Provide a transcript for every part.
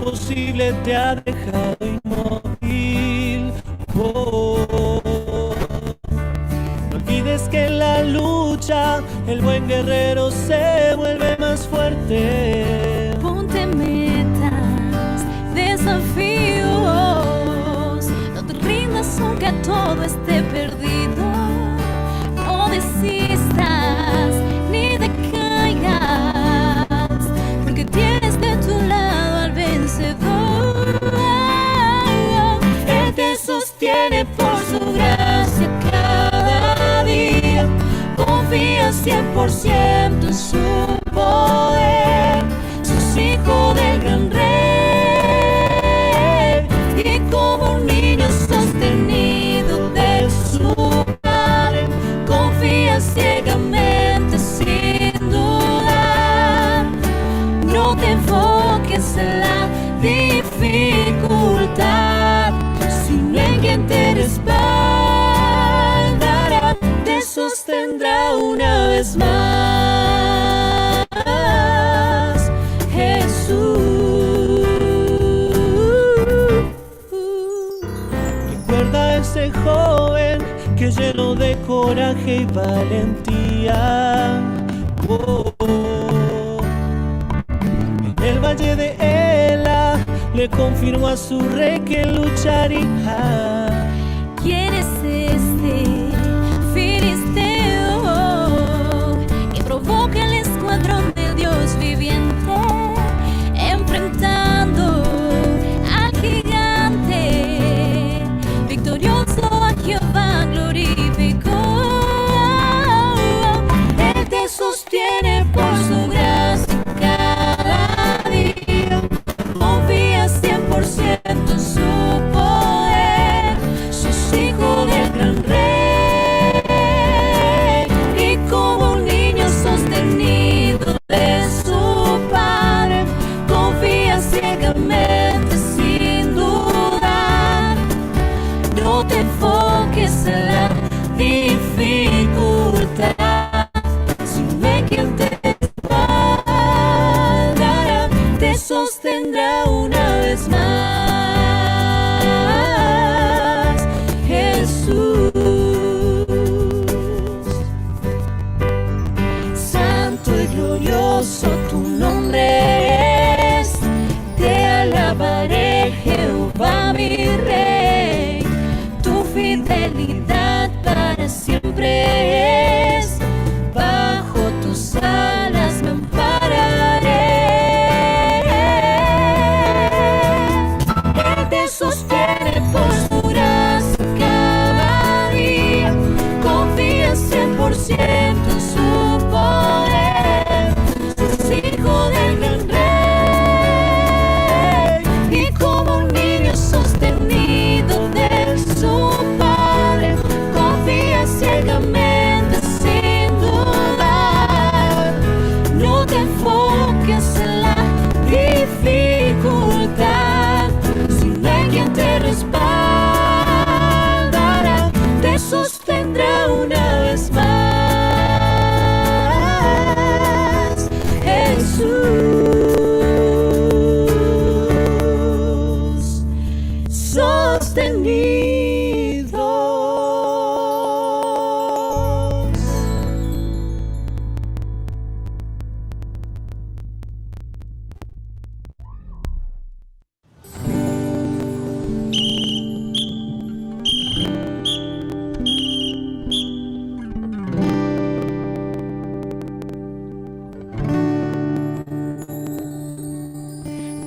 imposible te ha dejado inmóvil. Oh. No olvides que en la lucha el buen guerrero se vuelve más fuerte. Ponte metas, desafíos. No te rindas aunque todo esté perdido. No desistas ni decaigas, porque tienes de tu lado al vencedor. Él te sostiene por su gracia cada día. Confía 100% en su poder. Sos hijo del gran rey. Y como un niño sostenido de su padre, confía ciegamente sin dudar. No te enfoques en la dificultad, sino en quien te respaldará, te sostendrá una vez más. Jesús. Recuerda a ese joven que lleno de coraje y valentía. Oh, oh. En el valle de Ela le confirmó a su rey que lucharía. ¿Quién es este filisteo que provoca el escuadrón del Dios viviente, enfrentando al gigante victorioso a Jehová glorificó? Él te sostiene por su gracia cada día. Confía 100% en su poder. Sos hijo del gran rey. Y como un niño sostenido de su padre, confía ciegamente sin dudar. No te enfoques en la dificultad, sino en quien te respaldará, te sostendrá una vez más. Jesús. Santo y glorioso tu nombre es, te alabaré, Jehová mi Rey, tu fidelidad para siempre es, bajo tus alas me ampararé. Él te sostiene por su gracia cada día, confía 100% en su poder. Sos hijo del gran rey y como un niño sostenido de su padre, confía ciegamente sin dudar. No te enfoques en la dificultad, sino en quien te respaldará, te sostendrá una vez más. Jesús, sostenidos.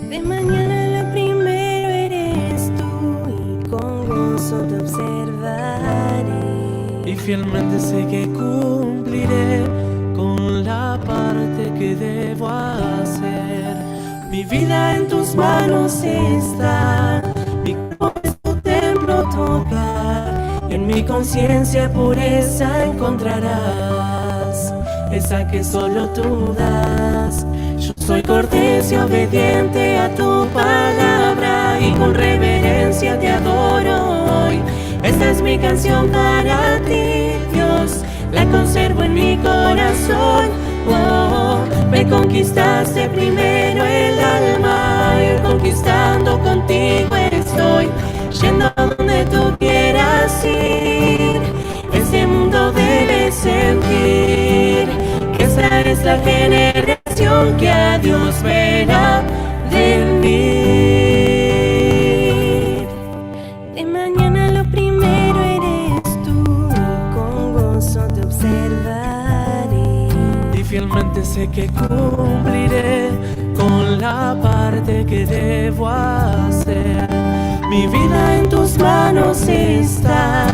De mañana lo primero eres tú y con gozo te observaré. Y fielmente sé que cumpliré con la parte que debo hacer. Mi vida en tus manos está, mi cuerpo es tu templo, tu hogar. Y en mi conciencia pureza encontrarás, esa que solo tú das. Yo soy cortés y obediente a tu palabra y con reverencia te adoro hoy. Esta es mi canción para ti, Dios, la conservo en mi corazón. Oh, me conquistaste primero el alma y el conquistando contigo estoy, yendo a donde tú quieras ir. Este mundo debe sentir que esta es la generación que a Dios verá venir. De mañana lo primero eres tú y con gozo te observaré. Y fielmente sé que cumpliré con la parte que debo hacer. Mi vida en tus manos está,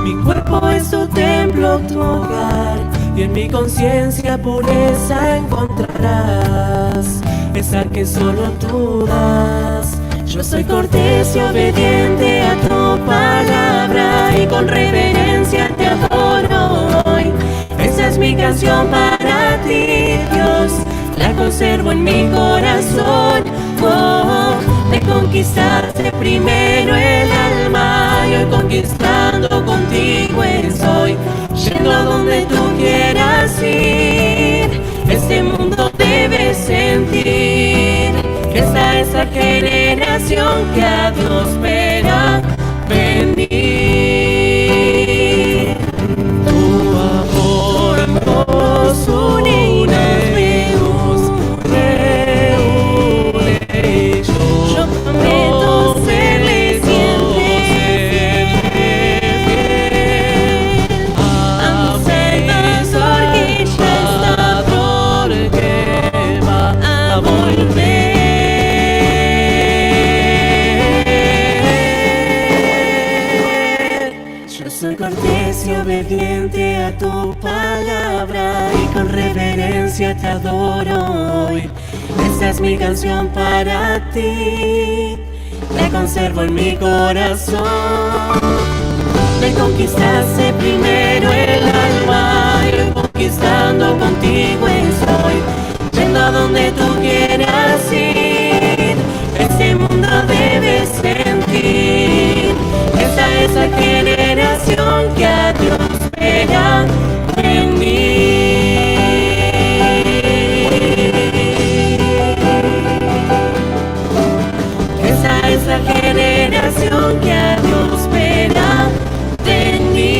mi cuerpo es tu templo, tu hogar, y en mi conciencia pureza encontrarás, esa que solo tú das. Yo soy cortés y obediente a tu palabra y con reverencia te adoro hoy. Esa es mi canción para ti, Dios, la conservo en mi corazón. Oh, me conquistaste primero el alma y hoy conquistando contigo estoy, yendo a donde tú quieras ir. Este mundo debe sentir que esta es la generación que a Dios verá venir. Tu amor nos une y nos reúne y yo Yo prometo serle siempre fiel a mi Salvador que ya está que va a volver. Yo soy cortés y obediente a tu palabra y con reverencia te adoro hoy. Esta es mi canción para ti, la conservo en mi corazón. Me conquistaste primero el alma y hoy conquistando contigo estoy, yendo a donde tú quieras ir. Este mundo debe sentir, esta es la generación que a Dios verá venir. Esta es la generación que a Dios verá venir.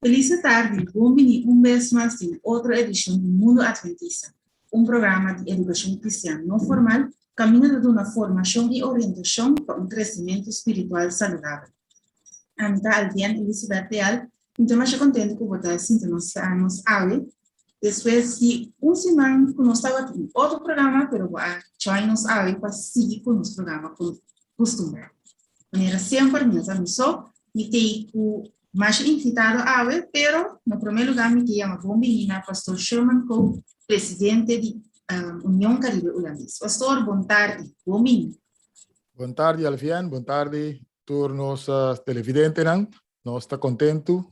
Felis tardi, bon bini un bes mas den otro edishon di Mundo Adventista, un programa di edukashon kristian no formal, kaminda ta duna formashon i orientashon pa un kresementu spiritual saludabel. Ami ta Alvian Elizabeth Leal, mi ta masha kontentu ku bo ta sinta nos nos awe, despues di un siman ku nos tabatin otro programa, pero bo a join nos awe pa sigui ku nos programa ku kustumber. Manera semper, mi no ta mi so, mi t'ei ku Masha invitado awe, pero na promé lugá mi ke yama bon bini na Pastor Sherman Koop, presidente di Union Caribe Hulandes. Pastor, bon tardi, bon bini. Bon tardi Alfian, bon tardi tur nos televidentenan. Nos ta kontentu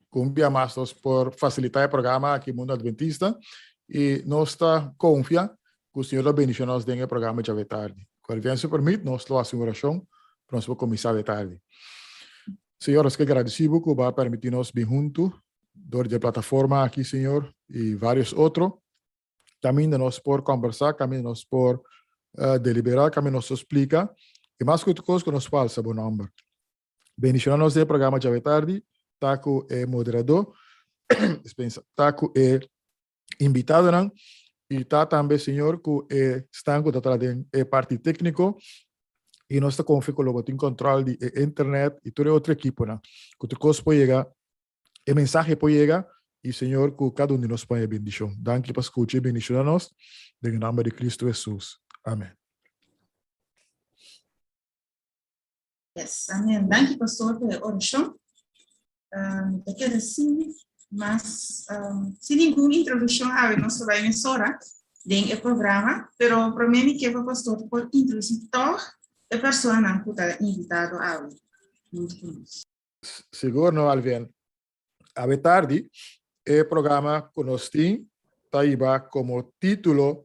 ku un bia mas nos por fasilitá e programa aki Mundo Adventista i nos ta konfia ku Señor lo bendiciona nos den e programa djawe tardi. Ku Alfian su permit nos lo hasi un orashon pa nos por kuminsá awe tardi. Señor, nos ke gradisí bo ku bo a permití nos bin huntu dor di e plataforma aki, Señor, i vários otro, kaminda nos por kòmbersá, kaminda nos por deliberá, kaminda nos por splika, i mas ku tur kos ku nos por alsa bo nòmber. Bendishoná nos den e programa djawe tardi, ta ku e moderadó, dispensa, ta ku e invitadonan i ta tambe Señor ku e stan ku ta traha den e parti tékniko i nos ta konfia ku lo bo tin kòntròl di e internet i tur e otro ekiponan ku tur kos por yega e mensahe por yega i Señor ku kada un di nos por haña bendishon. Danki pa skucha i bendishona nos den e nòmber di Kristu Hesus. Amen. Yes, amen. Danki pastor pa e orashon. Mi ta kere sin. Mas um, sin ningun introdukshon awe nos ta bai mesora den e programa, pero promé mi ke pa pastor por introdusí tòg e personanan ku ta invitado awe huntu ku nos. Sigur no, Alvien. Awe tardi e programa ku nos tin ta hiba komo título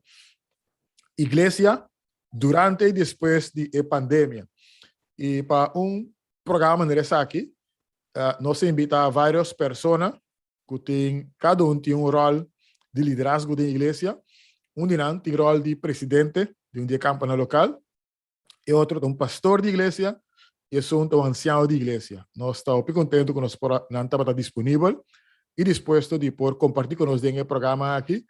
Iglesia durante i despues di e pandemia. I pa un programa manera esaki, nos a invita varios persona ku tin, kada un tin un ròl di liderazgo den iglesia. Un di nan tin ròl di presidente di un di e kampana lokal, e otro ta un pastor di iglesia i esun ta un ansiano di iglesia. Nos ta hopi kontentu ku nos por nan tabata disponibel i dispuesto di por kompartí ku nos den e programa aki.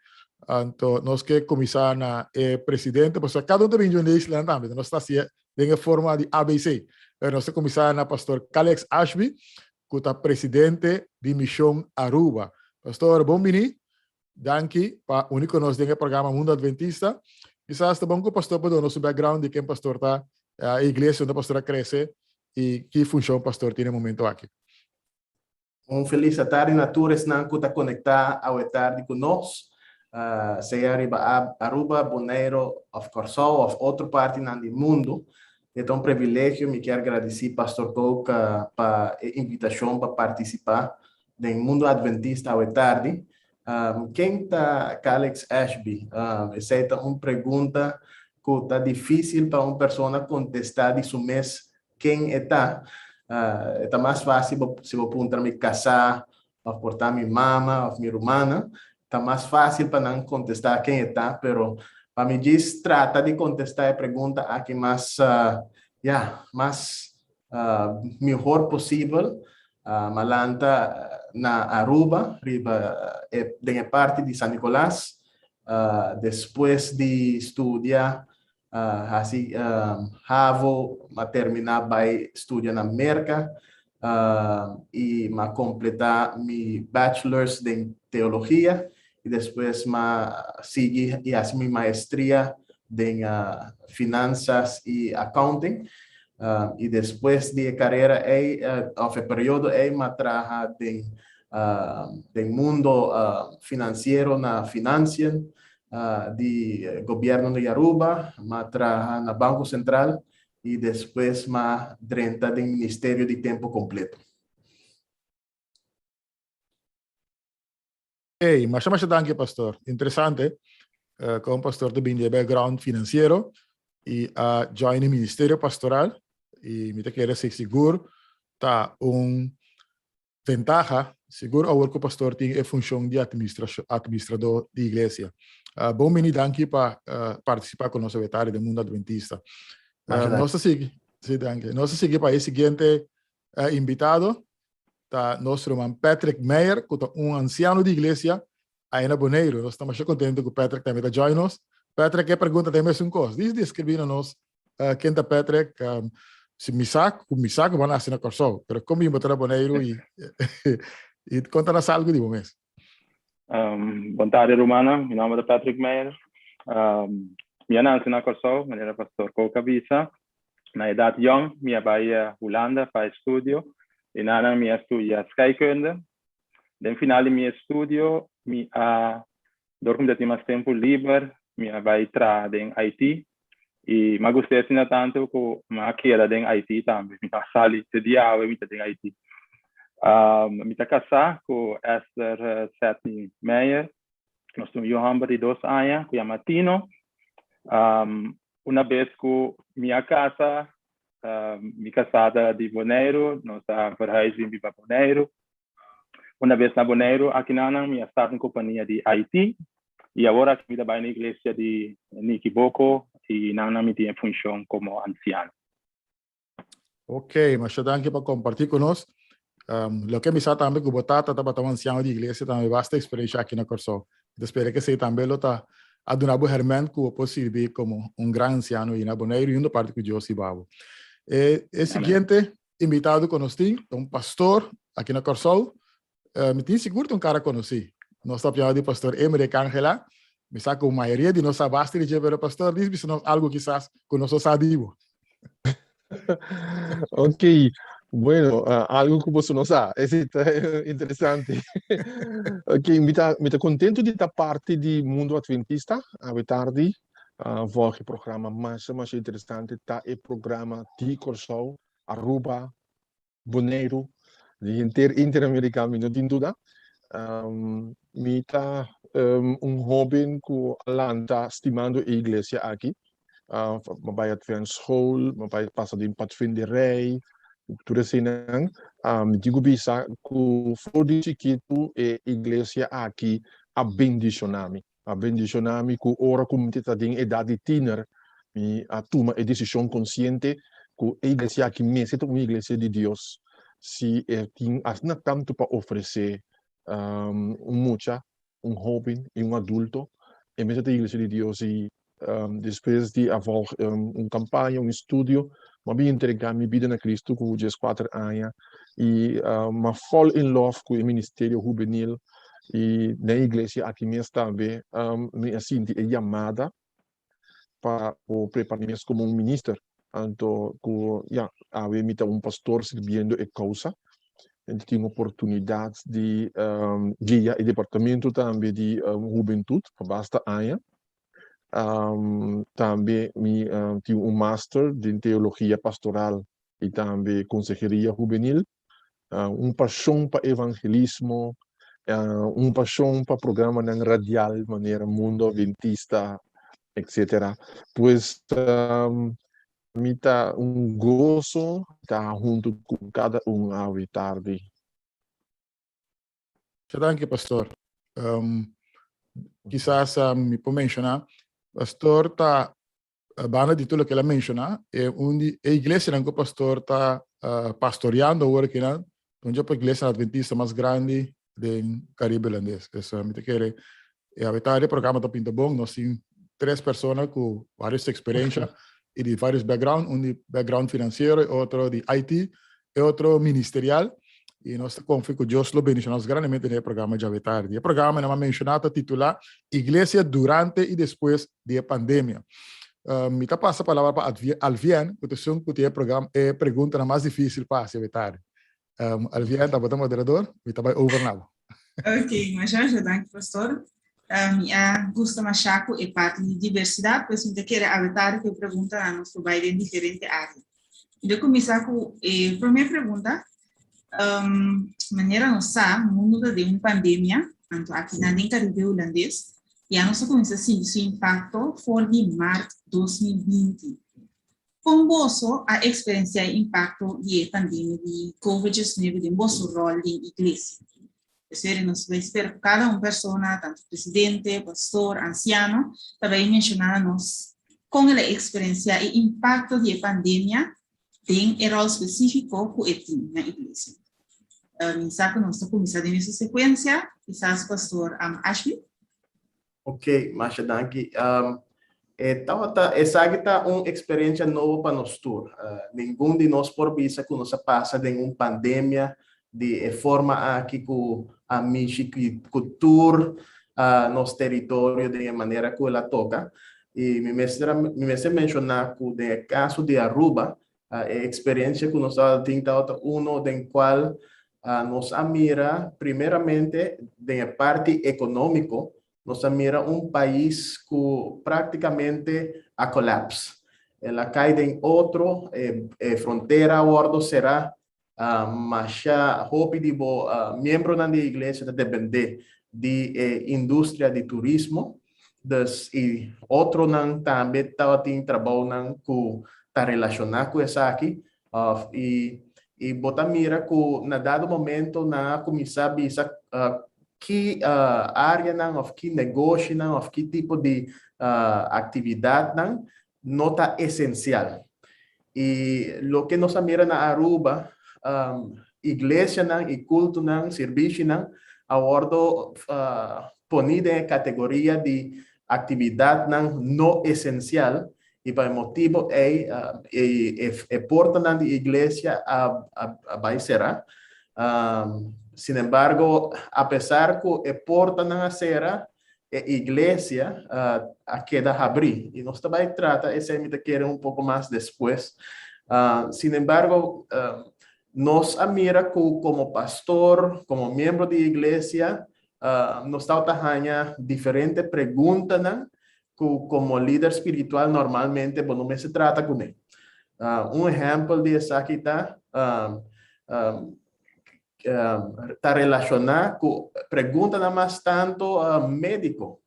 Anto nos ke kuminsá na e presidente, pasobra kada un ta bini di un isla tambe, nos ta hasié den e forma di ABC. Pero nos ta kuminsá na Pastor Calex Ashby, ku ta presidente di Mishon Aruba. Pastor, bon bini. Danki pa uni ku nos den e programa Mundo Adventista. Kisas ta bon ku pastor por duna nos un background di ken pastor ta, e iglesia unda pastor a krese i ki funshon pastor tin e momento aki. Un felis atardi na tur esnan ku ta konektá awe tardi ku nos, sea riba Aruba, Boneiru òf Kòrsou òf otro partinan di mundu. E ta un privilegio, mi kier gradisí Pastor Kook pa e invitashon pa partisipá den Mundo Adventista awe tardi. Ken ta Calix Ashby? Esei ta un pregunta ku ta difísil pa un persona kontestá di su mes ken e ta. E ta mas fásil si bo puntra mi kasá òf por ta mi mama òf mi rumannan. Ta mas fásil pa nan kontestá ken e ta, pero pa mi djis trata di kontestá e pregunta aki mas, ya, mas mihor posibel. M'a lanta na Aruba, riba e den e parti di San Nicolas. Despues di studia hasi havo, m'a termina bai studia na Merca i m'a completa mi bachelors den teologia i despues m'a sigui i hasi mi maestria den finanzas i accounting. I despues di e karera ei òf e periodo ei m'a traha den den mundo finansiero na Financiën di gobièrnu di Aruba, m'a traha na Banko Sentral i despues m'a drenta den ministerio di tempo kompleto. Ey, masha masha danki pastor. Interesante kon pastor ta bini di e background financiero y a join e ministerio pastoral y mi ta kere si sigur ta un ventaha, sigur awor ku pastor tin e funcion di administrador di iglesia. Bon bini, danki pa participa ku nos awe tardi den Mundo Adventista. Nos ta sigui, si danki. Nos ta sigui pa e siguiente invitado. Ta nos ruman Patrick Meyer, ku ta un ansiano di iglesia aya na Boneiru. Nos ta masha kontento ku Patrick tambe ta join nos. Patrick, e pregunta ta e mesun kos. Dis deskribí na nos ken ta Patrick, si mi sa ku mi sa ku bo a nase na Kòrsou, pero kon bin bo ta na Boneiru i i konta nos algu di bo mes. Bon tardi rumannan, mi nòmber ta Patrick Meyer. Mi a nase na Kòrsou, manera Pastor Kook a bisa. Na edat yòn mi a bai Hulanda pa estudio i nanan mi a studia scheikunde. Den final di mi estudio mi a dor ku mi ta tin mas tempu liber mi a bai traha den IT i mi a gust'é asina tantu ku mi a keda den IT tambe. Mi no a sali te dia awe mi ta den IT. Mi ta kasá ku Esther Setty Meijer. Nos tin un yu hòmber di dos aña ku yama Tino. Una bes ku mi a kasa, mi kasá ta di Boneiru, nos a verhuis bin biba Boneiru. Una bes na Boneiru akinanan mi a start un kompania di IT i awor aki mi ta bai na iglesia di Nikiboko i nan mi tin e funshon komo ansiano. Ok, masha danki pa kompartí ku nos. Loke mi sa tambe ku bo tata tabata un ansiano di iglesia tambe basta eksperensha aki na Kòrsou. Mi ta spera ku esei tambe lo ta a duna bo hèrmènt ku bo por sirbi komo un gran ansiano i na Boneiru i unda parti ku Dios hiba bo. E e siguiente invitado ku nos tin ta un pastor aki na Kòrsou. Mi tin sigur ta un kara konosí. Nos ta papiando di pastor Emerick Angela. Mi sa ku mayoria di nos sa basta di dje, pero pastor dis bisa nos algu kisas ku nos no sa di bo. Ok. Bueno, algo ku boso no sa. Esei ta interesante. Ok, mi ta, mi ta kontentu di ta parti di Mundo Adventista awe tardi. Volg e programa masha, masha interesante. Ta e programa di Kòrsou, Aruba, Boneiru, di henter Interamerika, mi no tin duda. Mi ta un hóben ku a lanta stimando e iglesia aki. Mi a bai Adventschool, mi a bai pasa den padvinderij, tur eseinan. Mi tin ku bisa ku for di chikitu e iglesia aki a bendishoná mi. A bendishoná mi ku ora ku mi ta den edat di tiner, mi a tuma e desishon konsiente ku e iglesia aki mester ta un iglesia di Dios si e tin asina tantu pa ofresé un mucha, un hóben i un adulto. E mester ta iglesia di Dios i despues di a volg un kampaña, un estudio, mi a bin entregá mi bida na Cristo ku dieskuater aña i mi a fall in love ku e ministerio hubenil i den e iglesia aki mes tambe mi a sinti e yamada pa por prepara mi mes komo un minister. Anto ku ya, awe mi ta un pastor sirbiendo e kousa. Mi tin oportunidat di guia e departamento tambe di hubentut pa basta aña. Tambe mi tin un master den teologia pastoral i tambe konseheria hubenil. Un pashon pa evangelismo, un pashon pa programanan radial manera Mundo Adventista, etcetera. Pues mi ta un goso ta huntu ku kada un awe tardi. Muchas danki, pastor. Kisas mi por menshoná, pastor ta banda di tur loke el a menshoná, e un di e iglesianan ku pastor ta pastoreando awor akinan, ta un dje pa iglesianan adventista mas grandi den Karibe Hulandes. Dus mi ta kere e awe tardi e programa ta pinta bon, nos tin tres persona ku varios eksperensha i di varios background, un di background finansiero, e otro di IT, e otro ministerial, i nos ta konfia ku Dios lo bendishoná nos grandemente den e programa djawe tardi. E programa nan a menshoná ta titulá Iglesia durante i despues di e pandemia. Mi ta pasa palabra pa Alvien, ku ta esun ku tin e programa, e preguntanan mas difísil pa hasi awe tardi. Alvien, ta bo ta moderador, mi ta bai over na bo. Ok, masha masha danki pastor. Mi a gusta masha ku e parti di diversidat, pues mi ta kere awe tardi ku e preguntanan nos por bai den diferente área. Mi ta kuminsá ku e promé pregunta. Manera nos sa, mundu ta den un pandemia, anto akinan den Karibe Hulandes, ya nos a kuminsá sinti su impakto for di mart 2020. Kon boso a eksperensiá e impakto di e pandemia di Covid 19 den boso ròl den iglesia? Esei nos bai spera ku kada un persona, tantu presidente, pastor, ansiano, ta bai menshoná na nos kon el a eksperensiá e impakto di e pandemia den e ròl spesífiko ku e tin na iglesia. Mi sa ku nos ta kuminsá den mesun sekuensia, kisas pastor Ashby? Ok, masha danki. E tabata, esaki ta un experiencia nobo pa nos tur. Ningun di nos por bisa cu nos a pasa den un pandemia di e forma aki cu a mishi cu tur nos teritorio den e manera cu el a toca. Y mi mester mi mester menciona cu den e caso di Aruba, E experiencia cu nos tabata tin tabata uno den cual nos a mira primeramente den e parti economico, nos a mira un pais cu practicamente a collapse. El a cay den otro, e frontera a wordo cera, masha hopi di bo miembronan di e iglesia ta depende di e industria di turismo. Dus i otronan tambe tabatin trabounan ku ta relashoná ku esaki. Òf i i bo ta mira ku na dado momento nan a kuminsá bisa ki áreanan òf ki negoshinan òf ki tipo di aktividatnan no ta esensial. I loke nos a mira na Aruba, iglesianan i kultunan, sirbishinan, a wòrdu poní den e kategoria di aktividatnan no esensial i pa e motibu ei e portanan di iglesia a bai será. Sinembargo, apesar ku e portanan a sera, e iglesia a keda habrí. I nos ta bai trata esei mi ta kere un poko mas despues. Sinembargo, Nos a mira ku komo pastor, komo miembro di iglesia, nos tabata haña diferente preguntanan ku komo lider spiritual normalmente bo no mester trata kuné. Un ehèmpel di esaki ta ta relashoná ku preguntanan mas tantu médiko.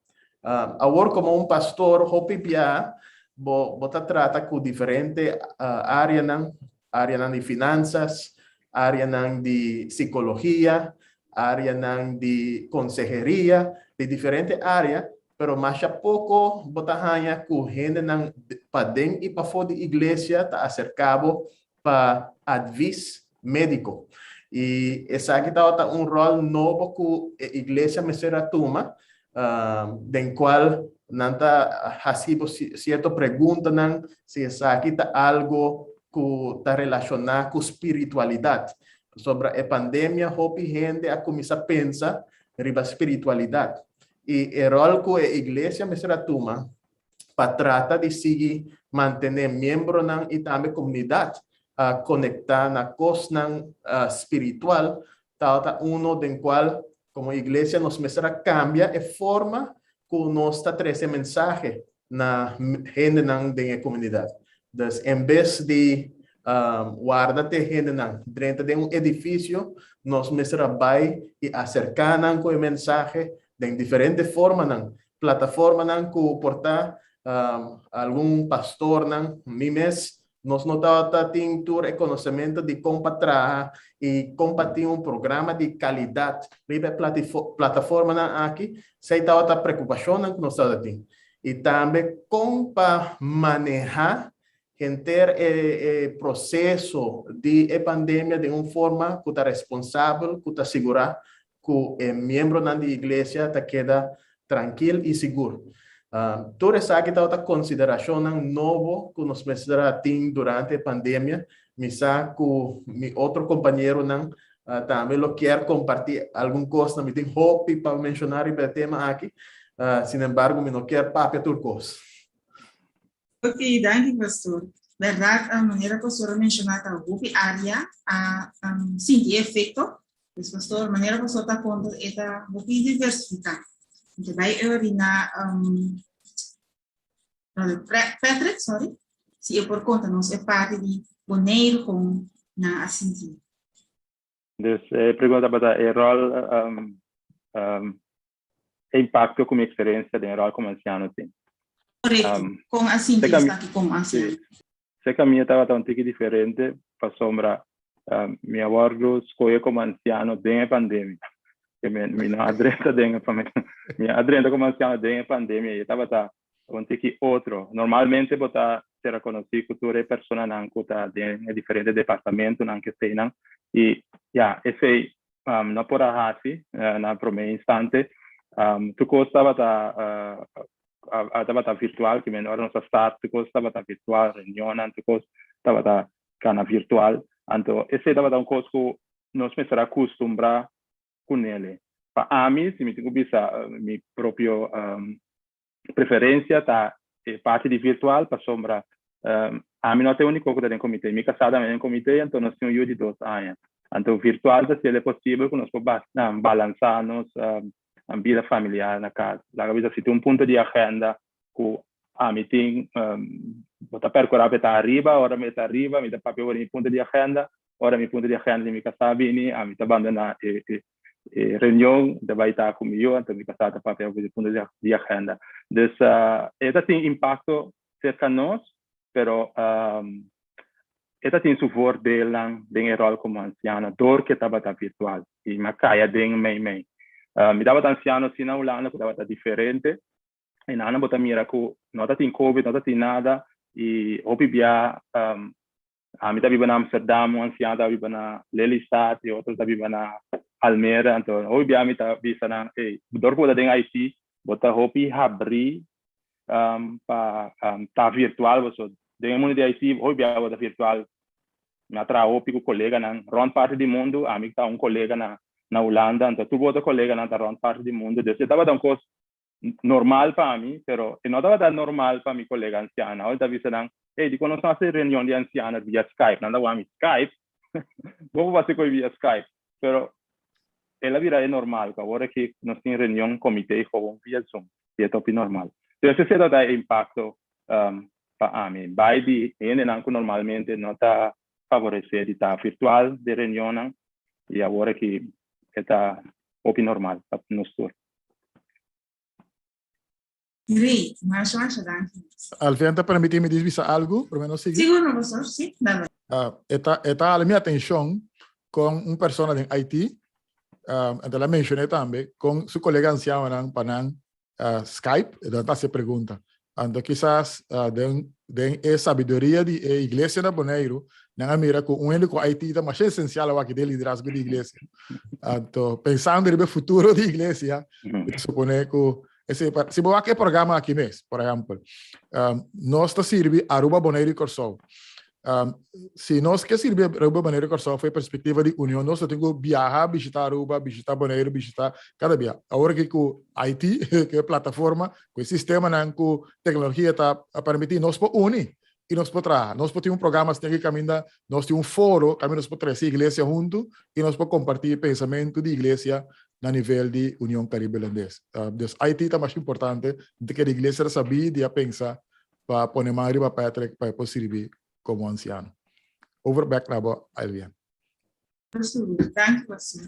Awor komo un pastor hopi bia bo bo ta trata ku diferente áreanan, áreanan di finansas, áreanan di sikologia, áreanan di konseheria, di diferente área, pero masha poko bo ta haña ku hendenan paden i pafó di iglesia ta aserká bo pa advis médiko. I esaki tabata un ròl nobo ku e iglesia mester a tuma, den kual nan ta hasi bo sierto preguntanan si esaki ta algu ku ta relashoná ku spiritualidat. Pasobra e pandemia hopi hende a kuminsá pensa riba spiritualidat. I e ròl ku e iglesia mester a tuma pa trata di sigui mantené miembronan i tambe komunidat konektá na kosnan spiritual tabata uno den kual komo iglesia nos mester a kambia e forma ku nos ta trese mensahe na hendenan den e komunidat. Dus en bes di warda te hendenan drenta den un edifisio, nos mester a bai i aserká nan ku e mensahe den diferente formanan, plataformanan ku por ta algun pastornan, mi mes, nos no tabata tin tur e konosementu di kon pa traha i kon pa tin un programa di kalidat riba e plataformanan aki, esei tabata preokupashonnan ku nos tabata tin. I tambe kon pa manehá henter e proseso di e pandemia den un forma ku ta responsabel, ku ta sigurá ku e miembronan di iglesia ta keda trankil i sigur. Tur esaki tabata konsiderashonnan nobo ku nos mester a tin durante e pandemia. Mi sa ku mi otro kompañeronan tambe lo kier kompartí algun kosnan. Mi tin hopi pa menshoná riba e tema aki, sinembargo mi no kier papia tur kos. Ok, danki pastor. Berdad, manera pastor a menciona ta hopi area a sinti e efecto. Dus pastor, manera pastor ta conta e ta hopi diversifica. Te bai ori na brother Patrick, sorry, si e por conta nos e parti di Boneiru con nan a sinti. Dus e pregunta tabata e rol e impacto cu mi experiencia den e rol como anciano tin. Correcto. Con a sinti esaki como anciano? Seca mi tabata un tiki diferente pasobra mi a wordo scoge como anciano den e pandemia. Que mi, mi no a drenta den e mi a drenta como anciano den e pandemia y tabata un tiki otro. Normalmente bo ta ser reconoci cu tur e personanan cu ta den e diferente departamentonan que eseinan y ya, esei no por a hasi na prome instante. Tur kos tabata tabata virtual, ki men ora nos a start tur kos tabata virtual, reunionnan tur kos tabata kana virtual. Anto esei tabata un kos ku nos mester a kustumbrá kunele. Pa ami, si mi tin ku bisa mi propio preferencia ta e parti di virtual pasobra ami no ta e unico cu ta den comite, mi casá tambe den comite anto nos tin un yu di dos aña. Anto virtual ta haciel e posibel cu nos por balansa nos bida familiar na cas. Laga bisa si tin un punto di agenda cu ami tin bo ta percura pa e ta ariba, ora mi ta ariba mi ta papia over di mi punto di agenda, ora mi punto di agenda di mi casá bini ami ta bandona e e reunion ta bai ta ku mi yu, anto mi kasá ta papia over di punto di agenda. Dus e ta tin impakto serka nos, pero e ta tin su voordeelnan den e ròl komo ansiano dor ku e tabata virtual i mi a kaya den mei mei. Mi tabata ansiano si na Hulanda ku tabata diferente, i nan bo ta mira ku no ta tin covid, no ta tin nada i hopi bia Ami ta biba na Amsterdam, un ansiano ta biba na Lelystad i otro ta biba na Almere. Anto hopi bia mi ta bisa nan, ey, dor ku bo ta den IT, bo ta hopi habrí pa ta virtual. Pasobra den e mundu di IT hopi bia bo ta virtual. Mi a traha hopi ku koleganan rònt parti di mundu. Ami ta un kolega na Hulanda, anto tur bo otro koleganan ta rònt parti di mundu. Dus e tabata un kos normal pa mi, pero e no tabata normal pa mi kolega ansiano. Awor ta bisa nan, hey, dikon nos no hasi reunion di ansiano via Skype? Nan ta wak mi, Skype? Bo por hasi koe via Skype, pero el a bira e normal ku awor aki nos tin reunion komité i gewoon via Zoom i e ta hopi normal. Entonces esei ta e impakto pa ami. Bai di hendenan ku normalmente no ta favoresé di ta virtual den reunionnan i awor aki e ta hopi normal pa nos tur. Great, masha masha danki. Alfian ta permití mi di bisa algu, promé nos sigui? Sigur no, pastor, sí, dale. Uh, e ta, e ta hala mi atenshon kon un persona den IT, um, en la mencioné tambe, kon su kolega ansianonan pa nan uh, Skype, e dan ta hasi pregunta. Anto kisas uh, den, den e sabiduria di e iglesia na Boneiru, nan a mira ku un hende ku IT ta masha esensial awaki den liderazgo di iglesia. Anto, pensando riba e futuro di iglesia, mi ta supone ku Ese, si bo wak e programa aki mes, por ehempel, um, nos ta sirbi Aruba, Boneiru i Kòrsou. Um, si nos ke sirbi Aruba, Boneiru i Kòrsou for e perspektiva di Union, nos ta tin ku biaha, bishita Aruba, bishita Boneiru, bishita kada bia. Awor aki ku IT, ku e plataforma, ku e sistemanan ku teknologia ta permití, nos por uni i nos por traha. Nos por tin un programa asina aki kaminda nos tin un foro kaminda nos por trese iglesia huntu i nos por kompartí pensamentu di iglesia na nivel di Union Caribe Hulandes. Dus IT ta masha importante, mi ta kere iglesia ta sabí di a pensa pa pone man riba Patrick pa e por sirbi komo ansiano. Over bek na bo, Ailvien. Danki, Pastor.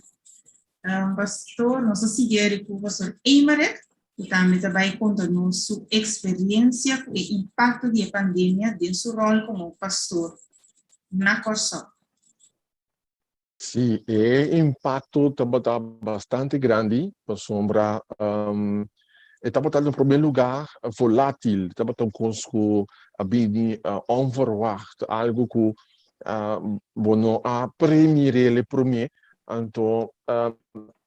Pastor, nos a sigui eri ku Pastor Eymerick, ku tambe ta bai konta nos su eksperiencia ku e impakto di e pandemia den su ròl komo pastor na Kòrsou. Sí, e impacto tabata bastante grandi pasobra e tabata na prome lugar volátil, tabata un cos cu a bini onverwacht, algo cu bo no a premir'el prome, anto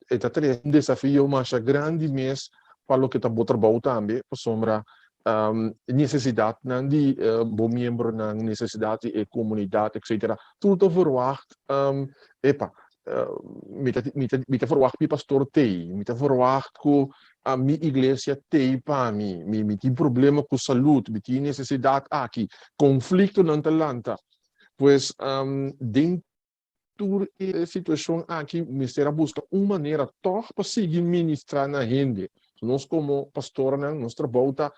e ta trece un desafio masha grandi mes pa loke ta bo trabou tambe pasobra nesesidatnan di bo miembronan, nesesidat di e komunidat etcetera, tur ta verwagt, epa, mi ta mi ta mi ta verwagt mi pastor t'ei, mi ta verwagt ku mi iglesia t'ei pa mi, mi mi tin problema ku salud, mi tin nesesidat aki, konfliktonan ta lanta. Pues den tur e situashon aki mester a buska un manera tòg pa sigui ministrá na hende. Nos komo pastornan, nos trabou ta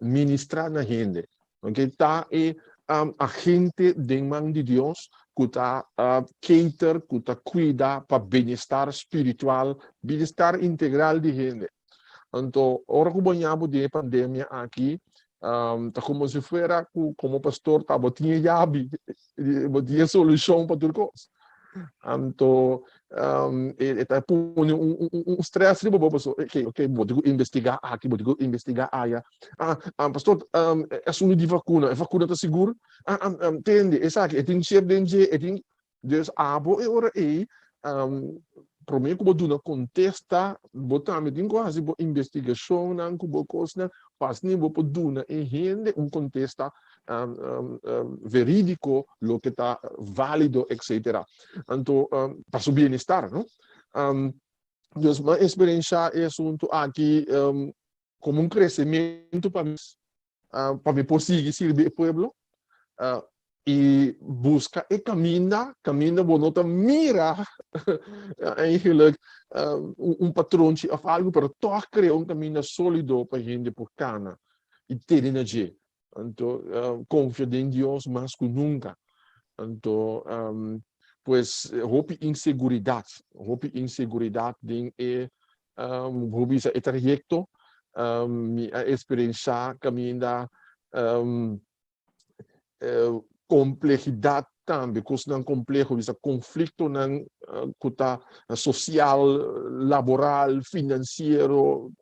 ministrá na hende. Oke, ta e agente den man di Dios ku ta cater, ku ta kuida pa bienestar spiritual, bienestar integral di hende. Anto, ora ku bo ña bo den e pandemia aki, ta komo si fuera ku komo pastor ta bo tin e yabi, bo tin e solushon pa tur kos. Anto, e ta pone un stress riba bo pasobra, ok, ok, bo tin ku investigá aki, bo tin ku investigá aya. Ah, pastor, e asuntu di vakuna, e vakuna ta sigur? Ah, tende, esaki, e tin chip den dje, e tin. Dus abo e ora ei, promé ku bo duna kontesta, bo tambe tin ku hasi bo investigashonnan ku bo kosnan, pa asina bo por duna e hende un kontesta verídiko, loke ta válido, etcetera. Anto, pa su bienestar, no? Dus mi a eksperenshá e asuntu aki komo un kresementu pa mi, pa mi por sigui sirbi e pueblo i buska e kaminda, kaminda bo no ta mira eigenlijk un patronchi of algu, pero tòg krea un kaminda sólido pa hende por kana i tene na dje. Anto konfia den Dios mas ku nunka. Anto pues hopi inseguridat, hopi inseguridat den e bo bisa e trayekto mi a eksperenshá kaminda komplehidat tambe, kosnan kompleho, bisa konfliktonan ku ta sosial, laboral, finansiero,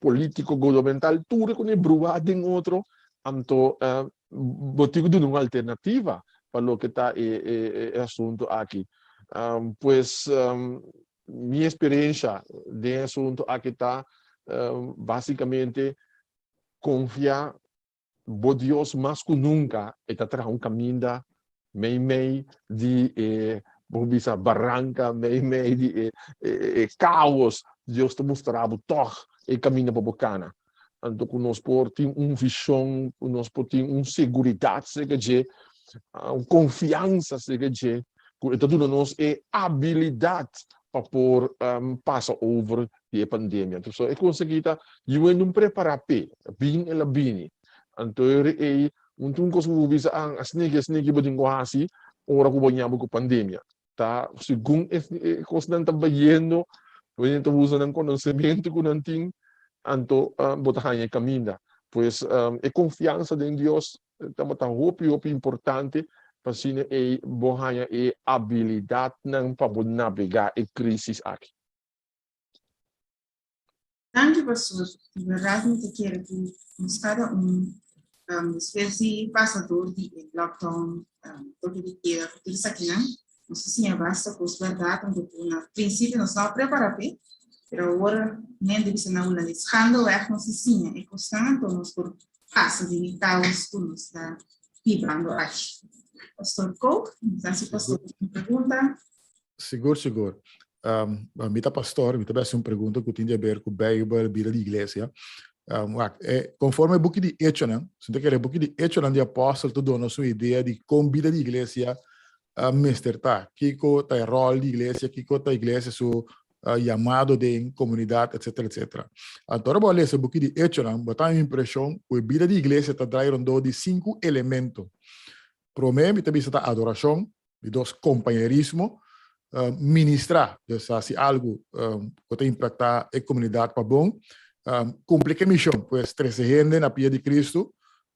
polítiko, gubernamental, tur e ku bruá den otro, anto bo tin ku duna un alternativa pa loke ta e asuntu aki. Pues Mi experiencia den e asunto aki ta basicamente confia bo Dios mas cu nunca e ta traha un caminda mei mei di e bo bisa baranca mei mei di e e caos Dios ta mustra bo tog e caminda pa bo cana anto cu nos por tin un vision cu nos por tin un seguridad cerca dje un confiansa cerca dje. ku e ta duna nos e abilidat pa por pasa over di e pandemia. Anto so e konsegui ta yuendo un prepará p'e, bin el a bini. Anto e ei un ta un kos ku bo bisa an a sniki a sniki bo tin ku hasi ora ku bo ña bo ku pandemia. Ta segun e kosnan ta bayendo, bo hende ta usa nan konosementu ku nan tin, anto bo ta haña e kaminda. Pues e konfiansa den Dios tabata hopi hopi importante pa asina ei bo haña e abilidatnan pa bo nabegá e krísis aki. Danki pastor, di berdad mi ta kere ku nos kada un despues di pasa dor di e lockdown, toke di keda ku tur esakinan, nos a siña basta kos berdad anto ku na prinsipio nos no a prepara p'e, pero awor men ta bisa na hulandes gaandeweg nos a siña e kosnan anto nos por pasa den e kaos ku nos ta bibando aki. Pastor Kook, mi ta hasi pastor un pregunta. Sigur, sigur. Um, mi ta pastor, mi ta hasi un pregunta ku tin di haber ku Bijbel, bida di iglesia. Um, wak, eh, conforme e buki di Echonan, sinta kere buki di Echonan di apòstel ta duna nos un idea di kon bida di iglesia uh, mester ta. Kiko ta e ròl di iglesia, kiko ta iglesia su uh, yamado den komunidat, etcétera, etcétera. Anto ora bo a lesa e buki di Echonan, bo ta un impreshon ku e bida di iglesia ta drai rondó di sinku elemento. Promé, mi ta bisa ta adorashon, Di dos, kompañerismo, ministrá, dus hasi algu ku ta impaktá e komunidat pa bon. Kumpli ku e mishon, pues trese hende na pia di Kristu,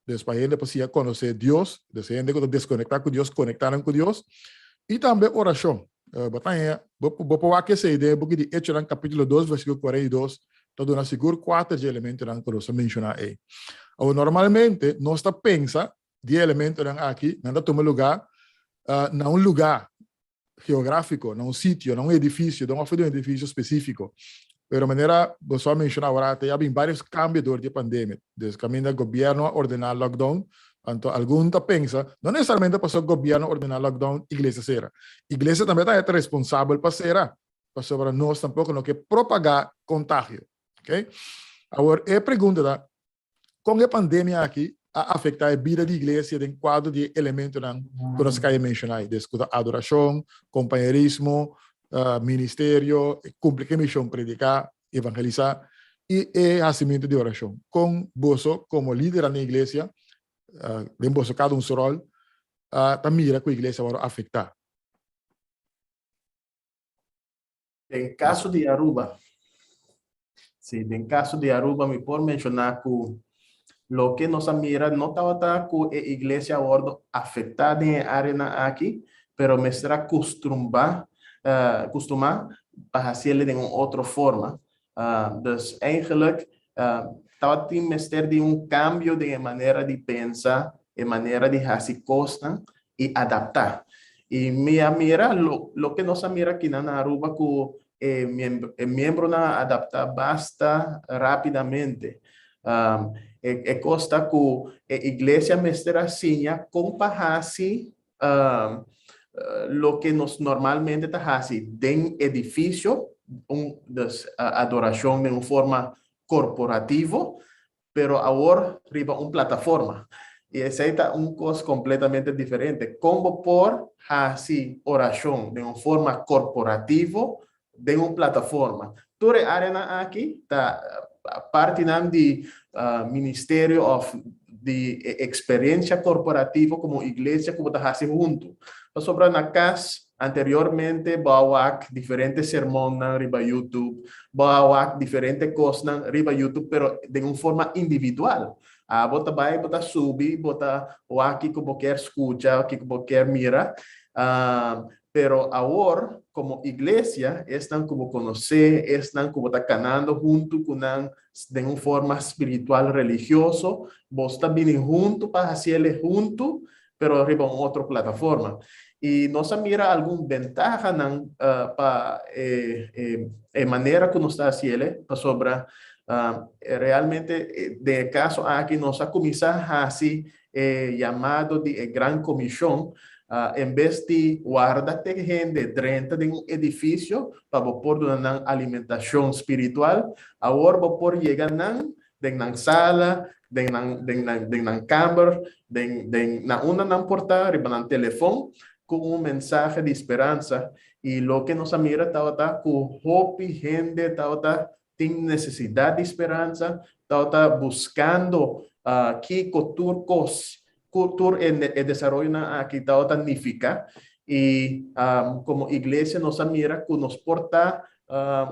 dus pa hende por siña konosé Dios, dus hende ku ta deskonektá ku Dios, konektá nan ku Dios. I tambe orashon. Bo ta haña, bo por wak esei den e buki di Echonan kapítulo dos versíkulo 42, ta duna sigur kuater dje elementonan ku nos a menshoná ei. Awor, normalmente nos ta pensa Di e elementonan aki, nan ta tuma lugá na un lugá geográfiko, na un sitio, na un edifisio, den òf di un edifisio spesífiko. Pero manera boso a menshoná awor ta ya bin vários kambio dor di e pandemia. Dus kaminda gobièrnu a ordená lockdown, anto algun ta pensa, no nesesariamente pasobra gobièrnu a ordená lockdown, iglesia sera. Iglesia tambe ta responsabel pa sera, pasobra nos tampoko no ke propagá kontagio. Okay? Awor e pregunta ta, Kon e pandemia aki a afektá e bida di iglesia den kuadro di e elementonan ku nos kaya menshoná ei, des ku ta adorashon, kompañerismo, ministerio, kumpli ku e mishon prediká, evangelisá, i e hasimentu di orashon? Kon boso komo lidernan den iglesia, den boso kada un su ròl, ta mira ku iglesia a wòrdu afektá? Den caso di Aruba, sí, den caso di Aruba mi por menciona cu loke nos a mira no tabata cu e iglesia a wordo afecta den e areanan aki, pero mester a custumba, custuma pa haciele den un otro forma. Dus eigenlijk tabatin mester di un cambio den e manera di pensa, e manera di haci cosnan y adapta. Y mi a mira lo, loke nos a mira akinan na Aruba cu e, e miembronan a adapta basta rapidamente. Um, e, e cos ta cu e iglesia mester a siña con pa haci um, loke nos normalmente ta haci den edificio, un, dus adoracion den un forma corporativo, pero awor riba un plataforma. I esei ta un kos kompletamente diferente. Kon bo por hasi orashon den un forma korporativo den un plataforma? Tur e áreanan aki ta partinan di ministerio òf di e eksperensia korporativo komo iglesia ku bo ta hasi huntu. Pasobra na kas Anteriormente bo a wak diferente sermonnan riba YouTube, bo a wak diferente kosnan riba YouTube pero den un forma individual. Abo ta bai, bo ta subi, bo ta wak kiko bo kier skucha, kiko bo kier mira. Pero awor komo iglesia, esnan ku bo konosé, esnan ku bo ta kanando huntu ku nan den un forma spiritual religioso, bo ta bini huntu pa hasiel huntu pero riba un otro plataforma. Y nos a mira algun bentahanan pa e, e, e manera ku nos ta hasiele, pasobra realmente den e kaso aki nos a kuminsá hasi e yamado di e Gran Komishon, en bes di warda te hende drenta den un edifisio pa bo por duna nan alimentashon spiritual, awor bo por yega nan den nan sala, den nan, den nan, den nan kamber, den, den, na unda nan por ta, riba nan telefon, ku un mensahe di speransa i loke nos a mira tabata ku hopi hende tabata tin nesesidat di speransa, tabata buskando kiko tur kos, ku tur e desaroyonan aki tabata nifiká. I komo iglesia nos a mira ku nos por ta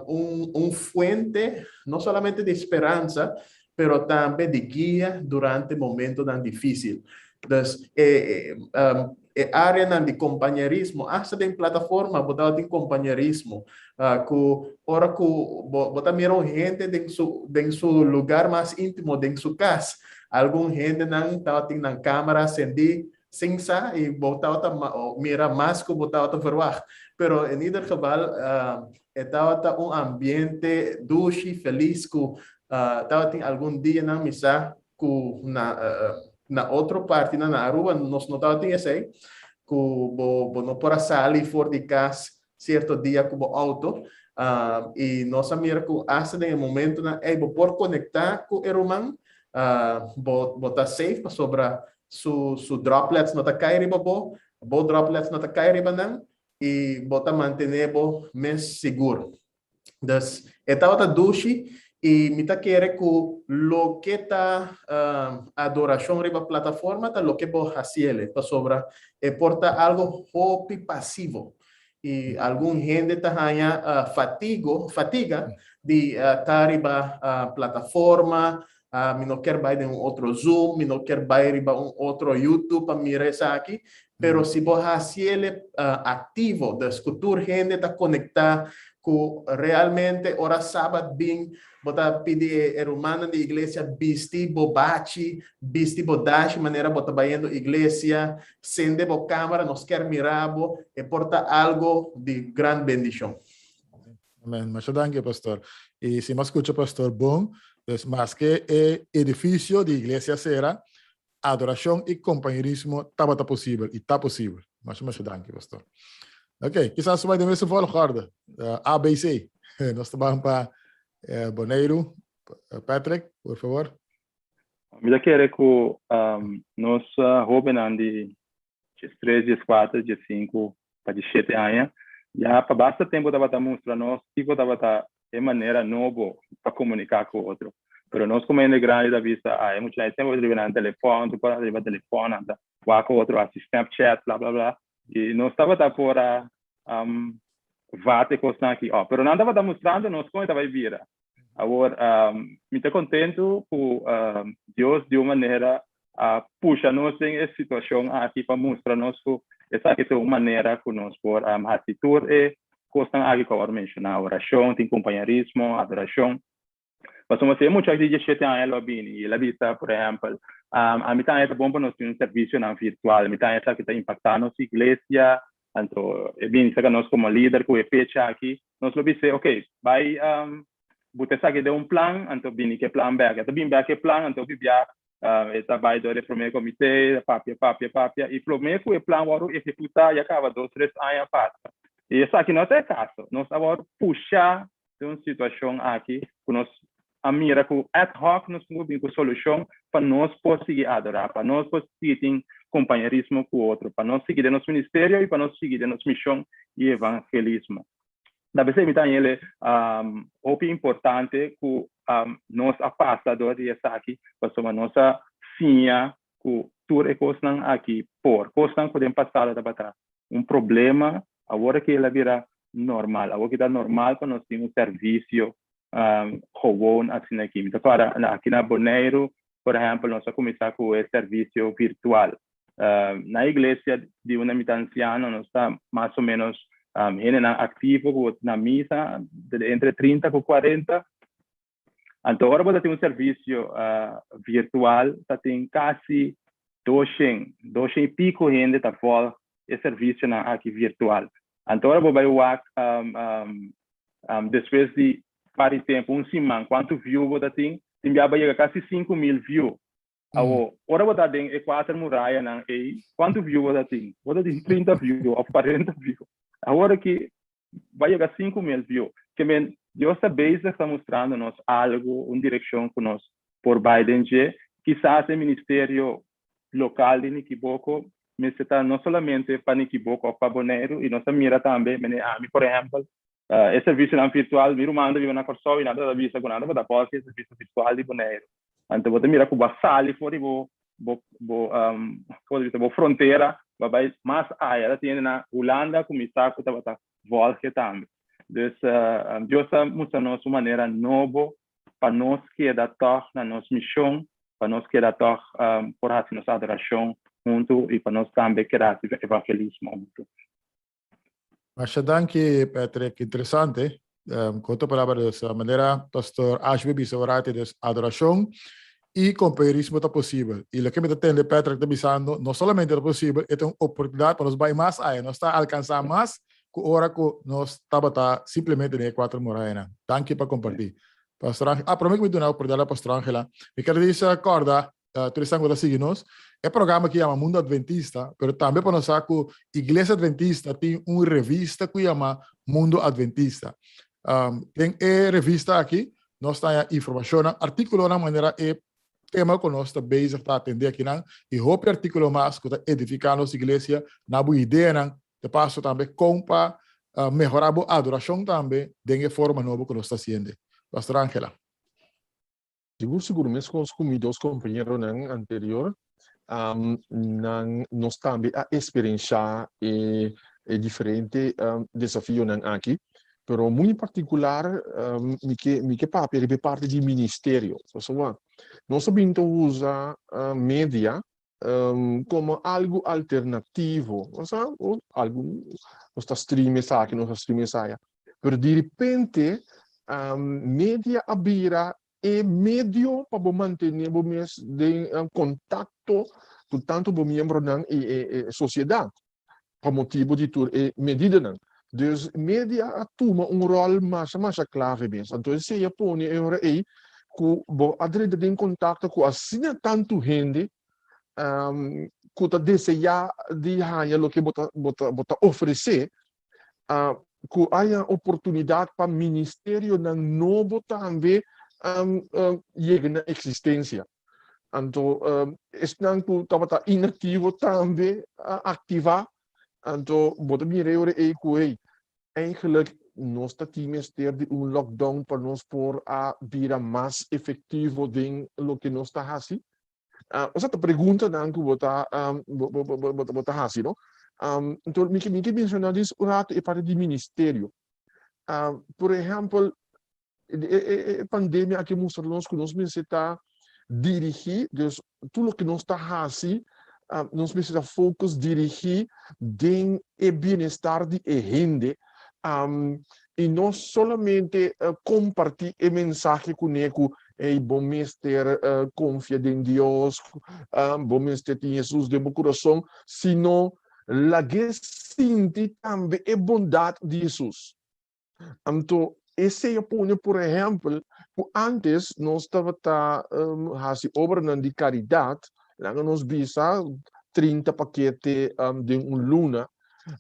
un fuente no solamente di speransa, pero tambe di guia durante momentonan difísil. Dus e e áreanan di kompañerismo, asta den plataforma bo tabatin kompañerismo, ku ora ku bo bo ta mira un hende den su den su lugar mas íntimo, den su kas, algun hendenan tabatin nan kámara sendí sin sa i bo tabata mira mas ku bo tabata verwagt. Pero en ieder geval e tabata un ambiente dushi, felis ku tabatin algun dianan mi sa ku na na otro partinan na Aruba nos no tabatin esei, ku bo bo no por a sali for di kas sierto dia ku bo outo i nos a mira ku asta den e momentonan ei bo por konektá ku e ruman, bo bo ta safe pasobra su su droplets no ta kai riba bo, bo droplets no ta kai riba nan i bo ta mantené bo mes sigur. Dus e tabata dushi i mi ta kere ku loke ta adorashon riba plataforma ta loke bo hasiele pasobra e por ta algo hopi pasivo i algun hende ta haña fatigo fatiga di ta riba plataforma. Mi no kier bai den un otro Zoom, mi no kier bai riba un otro YouTube pa mira esaki, pero si bo hasiele aktivo, dus ku tur hende ta konektá, ku realmente ora Sabat bin, bo ta pidi e rumannan di iglesia bisti bo bachi, bisti bo dashi manera bo ta bayendo iglesia, sende bo kamera, nos kier mira bo, e por ta algo di gran bendishon. Amen. Masha danki, pastor. I si mi a skucha pastor bon, dus maske e edifisio di iglesia sera, adorashon i kompañerismo tabata posibel i ta posibel. Masha masha danki, pastor. Ok, kisas bai den mesun volgorde. ABC. Nos ta ban pa Boneiru. Patrick, por favor. Mi ta kere ku nos hobennan di 13, 14, 15 pa 17 aña, ya pa basta tempu tabata mustra nos kiko tabata e manera nobo pa komuniká ku otro. Pero nos komo hende grandi ta bisa, ah, e muchanan semper ta riba nan telefòn, tur kos riba telefòn, nan ta wak ku otro, hasi Snapchat, bla bla bla. I nos tabata por a vat e kosnan aki òf. Pero nan tabata mustrando nos kon e ta bai bira. Awor, mi ta kontentu ku Dios di un manera a pusha nos den e situashon aki pa mustra nos ku esaki ta un manera ku nos por hasi tur e kosnan aki ku a wòrdu menshoná, orashon, tin kompañerismo, adorashon. Pasobra si e muchacho di diesshete aña lo a bini i el a bisa, por ehèmpel, ami ta haña ta bon pa nos tin un servisionan virtual, mi ta haña esaki ta impaktá nos iglesia, anto e bini serka nos komo lider ku e fecha aki, Nos lo bis'é, ok, bai buta esaki den un plan, anto bini ku e plan bèk. E ta bini bèk ku e plan, anto hopi bia e ta bai dor e promé komité, ta papia, papia, papia, i promé ku e plan wòrdu ehekutá ya kaba dos, tres aña pasa. I esaki no ta e kaso. Nos a wòrdu pushá den un situashon aki ku nos a mira ku ad hoc nos tin ku bin ku solushon pa nos por sigui adorá, pa nos por sigui tin kompañerismo ku otro, pa nos sigui den nos ministerio i pa nos sigui den nos mishon i evangelismo. Ta p'esei mi ta hañ'el hopi importante ku nos a pasa dor di esaki, pasobra nos a siña ku tur e kosnan aki por. Kosnan ku den pasado tabata un problema, awor aki el a bira normal. Awor ki ta normal pa nos tin un servisio gewoon asina aki. Mi ta kòrda aki na Boneiru, por ehèmpel, nos a kuminsá ku e servisio virtual. Na iglesia di unda mi ta ansiano nos ta mas o ménos hendenan aktivo ku na misa entre 30 ku 40. Anto ora bo ta tin un servisio virtual ta tin kasi doshen, doshen i piko hende ta vòlg e servisionan aki virtual. Anto ora bo bai wak despues di par di tempu, un siman, kuantu view bo ta tin? Tin bia bo a yega kasi 5000 view. Awo, ora bo ta den e kuater murayanan ei, kuantu view bo ta tin? Bo ta tin 30 view òf 40 view. Awor aki bo a yega 5000 view. Ke men, Dios ta bezig ta mustrando nos algu, un direkshon ku nos por bai den dje. Kisas e ministerio lokal di Nikiboko. mester ta no solamente pa Nikiboko òf pa Boneiru i nos a mira tambe mene ami por ehèmpel e servisionan virtual mi ruman ta biba na Kòrsou i nan tabata bisa ku nan tabata por hasi e servisio virtual di Boneiru. Anto bo ta mira ku bo a sali for di bo bo bo for di bo frontera bo a bai mas aya ta tende na Hulanda kuminsá ku tabata volge tambe. Dus Dios a mustra nos un manera nobo pa nos keda tòg na nos mishon, pa nos keda tòg por hasi nos adorashon huntu i pa nos tambe keda hasi evangelismo huntu. Masha danki Patrick, interesante. Ku otro palabra dus, manera Pastor Ashby bisa ora te dus adorashon i kompañerismo ta posibel. I loke mi ta tende Patrick ta bisando, no solamente ta posibel, e ta un oportunidat pa nos bai mas aya, nos ta alkansá mas ku ora ku nos tabata simplemente den e kuater murayanan. Danki pa kompartí. Pastor Angela, ah, promé ku mi duna oportunidat a Pastor Angela, mi ker bisa kòrda tur esnan ku ta sigui nos, e programa aki yama Mundo Adventista, pero tambe pa nos sa ku Iglesia Adventista tin un revista ku yama Mundo Adventista. Den e revista aki nos ta haña informashonnan, artíkulonan manera e tema ku nos ta bezig ta atendé akinan i hopi artíkulo mas ku ta edifiká nos iglesia na bo ideanan, de paso tambe kon pa mehorá bo adorashon tambe den e forma nobo ku nos ta hasiende. Pastor Angela. Sigur sigur meskos ku mi dos kompañeronan anterior, nan nos tambe a eksperenshá e e diferente desafionan aki, pero muy en partikular mi ke mi ke papia riba e parti di ministerio. Pasobra nos a bin ta usa media komo algu alternativo, osea algu nos ta stream esaki, nos ta stream esaya, pero direpente media a bira e medio pa bo mantene bo mes den kontakto ku tantu bo miembronan i e sosiedat pa motibu di tur e medidanan. Dus media a tuma un ròl masha masha klave mes. Anto esei a pone e ora ei ku bo a drenta den kontakto ku asina tantu hende ku ta deseá di haña loke bo ta bo ta bo ta ofresé ku haya oportunidat pa ministerionan nobo tambe yega na eksistensia. Anto esnan ku tabata inaktivo tambe a aktivá. Anto bo ta mira e ora ei ku hey, eigenlijk nos ta tin mester di un lockdown pa nos por a bira mas efektivo den loke nos ta hasi. Osea ta preguntanan ku bo ta bo ta hasi no. Anto mi mi ke menshoná dis un ratu e parti di ministerio. Por ehèmpel e pandemia aki mustra nos ku nos mester ta dirigí, dus tur loke nos ta hasi nos mester ta focus dirigí den e bienestar di e hende i no solamente kompartí e mensahe kuné ku ey bo mester konfia den Dios, bo mester tin Hesus den bo kurason, sino lag'é sinti tambe e bondat di Hesus. Anto esei a pone por ehèmpel ku ántes nos tabata hasi obranan di karidat, laga nos bisa 30 pakete den un luna,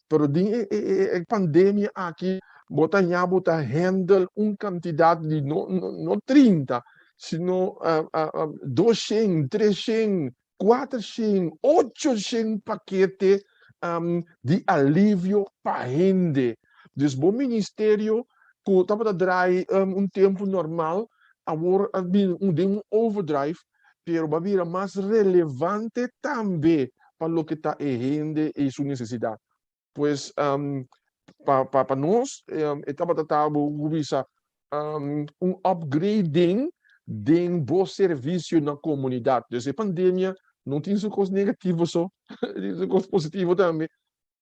pero den e pandemia aki bo ta haña bo ta handle un kantidat di no no 30 sino 200, 300, 400, 800 pakete di alivio pa hende. Dus bo ministerio ku tabata draai un tempu normal awor a bin den un overdrive pero bo a bira mas relevante tambe pa loke ta e hende i su nesesidat. Pues pa pa nos e tabata ta bo ku bisa un upgrading den bo servisio na komunidat. Dus e pandemia no tin su kos negativo so, tin su kos positivo tambe.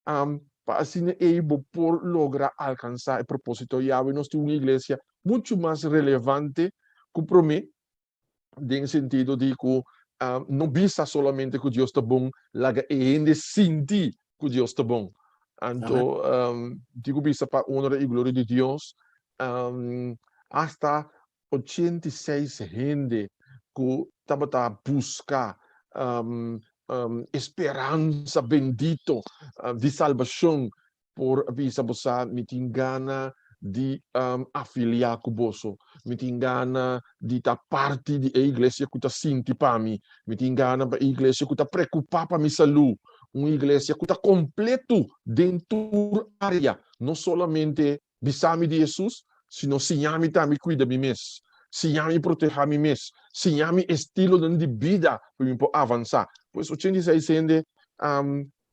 Pa asina ei bo por logra alkansá e propósito. Yawe nos tin un iglesia muchu mas relevante ku promé. Den sentido di ku no bisa solamente ku Dios ta bon, laga e hende sinti ku Dios ta bon. Anto di ku bisa pa honra i gloria di Dios, hasta 86 hende ku tabata buska e speransa bendito di salbashon por bisa bo sa mi tin gana di afiliá ku boso, mi tin gana di ta parti di e iglesia ku ta sinti pa mi, mi tin gana pa e iglesia ku ta preokupá pa mi salú. Un iglesia ku ta kompleto den tur área, no solamente bisa mi di Hesus, sino siña mi tambe kuida mi mes, siña mi protehá mi mes, siña mi estilonan di bida pa mi por avansá. Pues 86 hende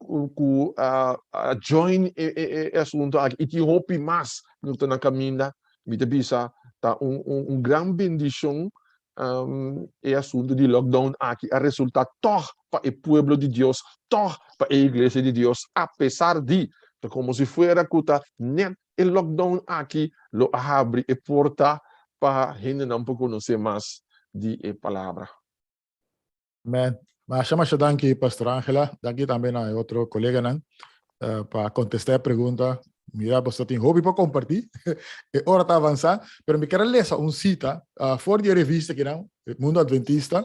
ku a join e asuntu aki i tin hopi mas ku ta na kaminda. Mi ta bisa ta un gran bendishon e asuntu di lockdown aki a resultá tòg pa e pueblo di Dios, tòg pa e iglesia di Dios, apesar di ta komo si fuera ku ta nèt e lockdown aki lo a habri e porta pa hendenan por konosé mas di e palabra. Amen. Masha masha danki Pastor Angela, danki tambe na e otro koleganan pa kontestá e pregunta. Mira, boso tin hopi pa kompartí. E ora ta avansá, pero mi ker lesa un sita for di e revista kinan, Mundo Adventista.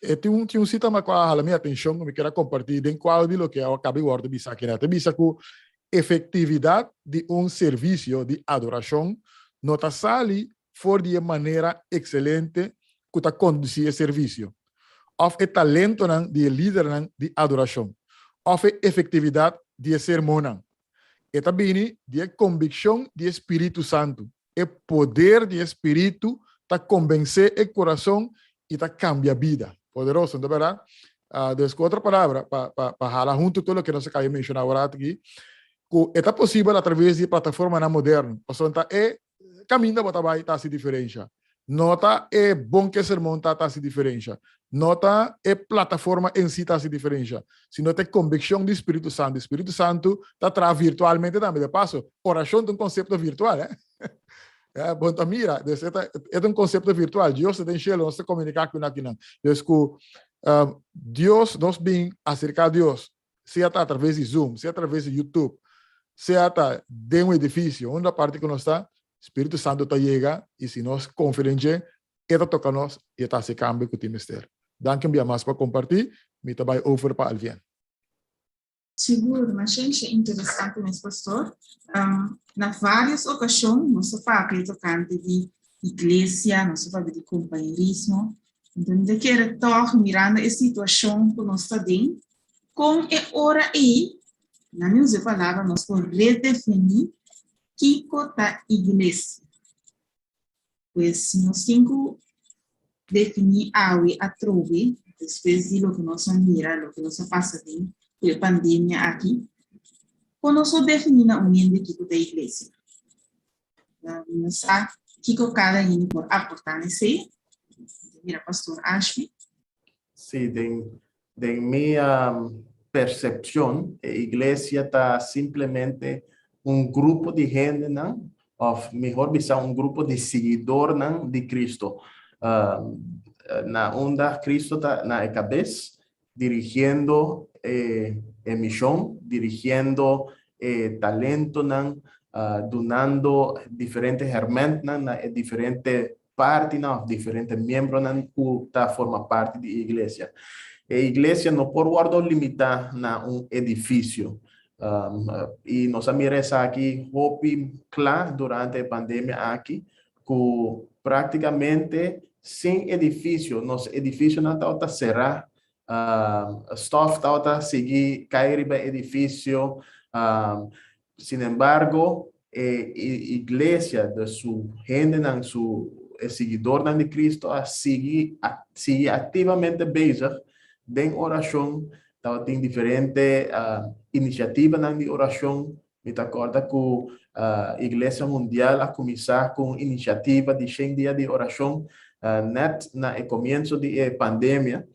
E tin un tin un sita ku a hala mi atenshon ku mi ker a kompartí den kual di loke a kaba di wòrdu bisá akinan. Ta bisa ku efektividat di un servisio di adorashon no ta sali for di e manera ekselente ku ta kondusí e servisio, òf e talentonan di e lidernan di adorashon, òf e efektividat di e sermonnan. E ta bini di e kombikshon di e Spiritu Santu. E poder di e Spiritu ta kombensé e kurason i ta kambia bida. Poderoso, no ta bèrdat? Dus ku otro palabra, pa pa hala huntu tur loke nos a kaba di menshoná awor aki, ku e ta posibel atraves di e plataformanan moderno, pasobra ta e Kaminda bo ta bai ta hasi diferensha. No ta e bon ke sermon ta ta hasi diferensha. No ta e plataforma en si ta hasi diferensha, sino ta e konvikshon di Spiritu Santu. Spiritu Santu ta traha virtualmente tambe. De paso, orashon ta un konsepto virtual, eh. Ja, bo ta mira, dus e ta, e ta un konsepto virtual. Dios ta den shelu, nos ta komuniká ku nakinan. Dus ku Dios, nos bin aserká Dios, sea ta atraves di Zoom, sea atraves di YouTube, sea ta den un edifisio, unda parti ku nos ta, Spiritu Santu ta yega i si nos konfia den dje, e ta toka nos i e ta hasi kambio ku tin mester. Danki un bia mas pa kompartí, mi ta bai over pa Alvien. Sigur, masha interesante mes pastor. Na varios okashon nos a papia tokante di iglesia, nos a papia di kompañerismo. Anto mi ta kere tòg mirando e situashon ku nos ta den, Kon e ora ei, na mi usa e palabra, nos por redefiní kiko ta iglesia. Pues nos tin ku definí awe atrobe, despues di loke nos a mira, loke nos a pasa den ku e pandemia aki, kon nos por definí na un hende kiko ta iglesia? Nos sa kiko kada hende por aportá na esei. Mira Pastor Ashby. Sí, den, den mi percepcion, e iglesia ta simplemente un grupo di hendenan, of mihor bisa un grupo di siguidornan di Cristo. Na unda Cristo ta na e cabes, dirigiendo e, e mision, dirigiendo e talentonan, dunando diferente hermentnan na e diferente partinan of diferente miembronan ku ta forma parti di e iglesia. E iglesia no por wòrdu limitá na un edifisio. I nos a mira esaki hopi kla durante e pandemia aki, ku práktikamente sin edifisio, nos edifisionan tabata será, stòf tabata sigui kai riba e edifisio. Sinembargo, e iglesia, dus su hendenan, su e siguidornan di Cristo a sigui sigui activamente bezig den oracion. Tabatin diferente iniciativanan di oracion. Mi ta corda cu Iglesia Mundial a cuminsa cu un iniciativa di shen dia di oracion net na e comienzo di e pandemia.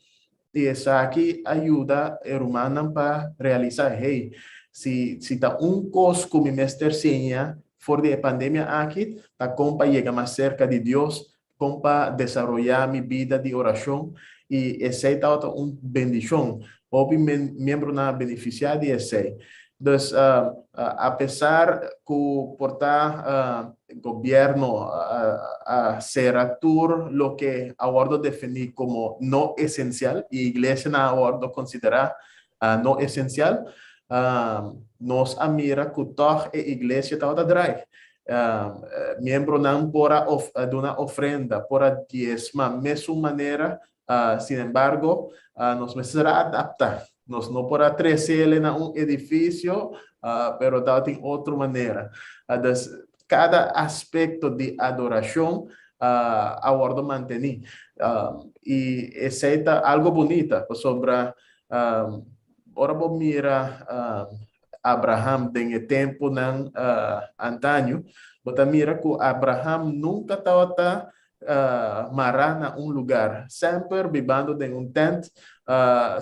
I esaki a yuda e rumannan pa realisá, Hey, si si ta un kos ku mi mester siña for di e pandemia aki, ta kon pa yega mas serka di Dios, kon pa desaroyá mi bida di orashon. I esei tabata un bendishon. Hopi miembronan a benefisiá di esei. Dus, apesar ku por ta gobièrnu a sera tur loke a wòrdu definí komo no esensial i iglesianan a wòrdu konsiderá no esensial, nos a mira ku tòg e iglesia tabata drai. Miembronan por a duna ofrenda, por a diesma mesun manera. Sinembargo, nos mester a adaptá. Nos no por a tresele na un edifisio, pero tabatin otro manera. Dus kada aspekto di adorashon a wòrdu mantení. I esei ta algu bunita, pasobra ora bo mira Abraham den e tempunan antaño, bo ta mira ku Abraham nunka tabata mará na un lugar. Semper bibando den un tènt,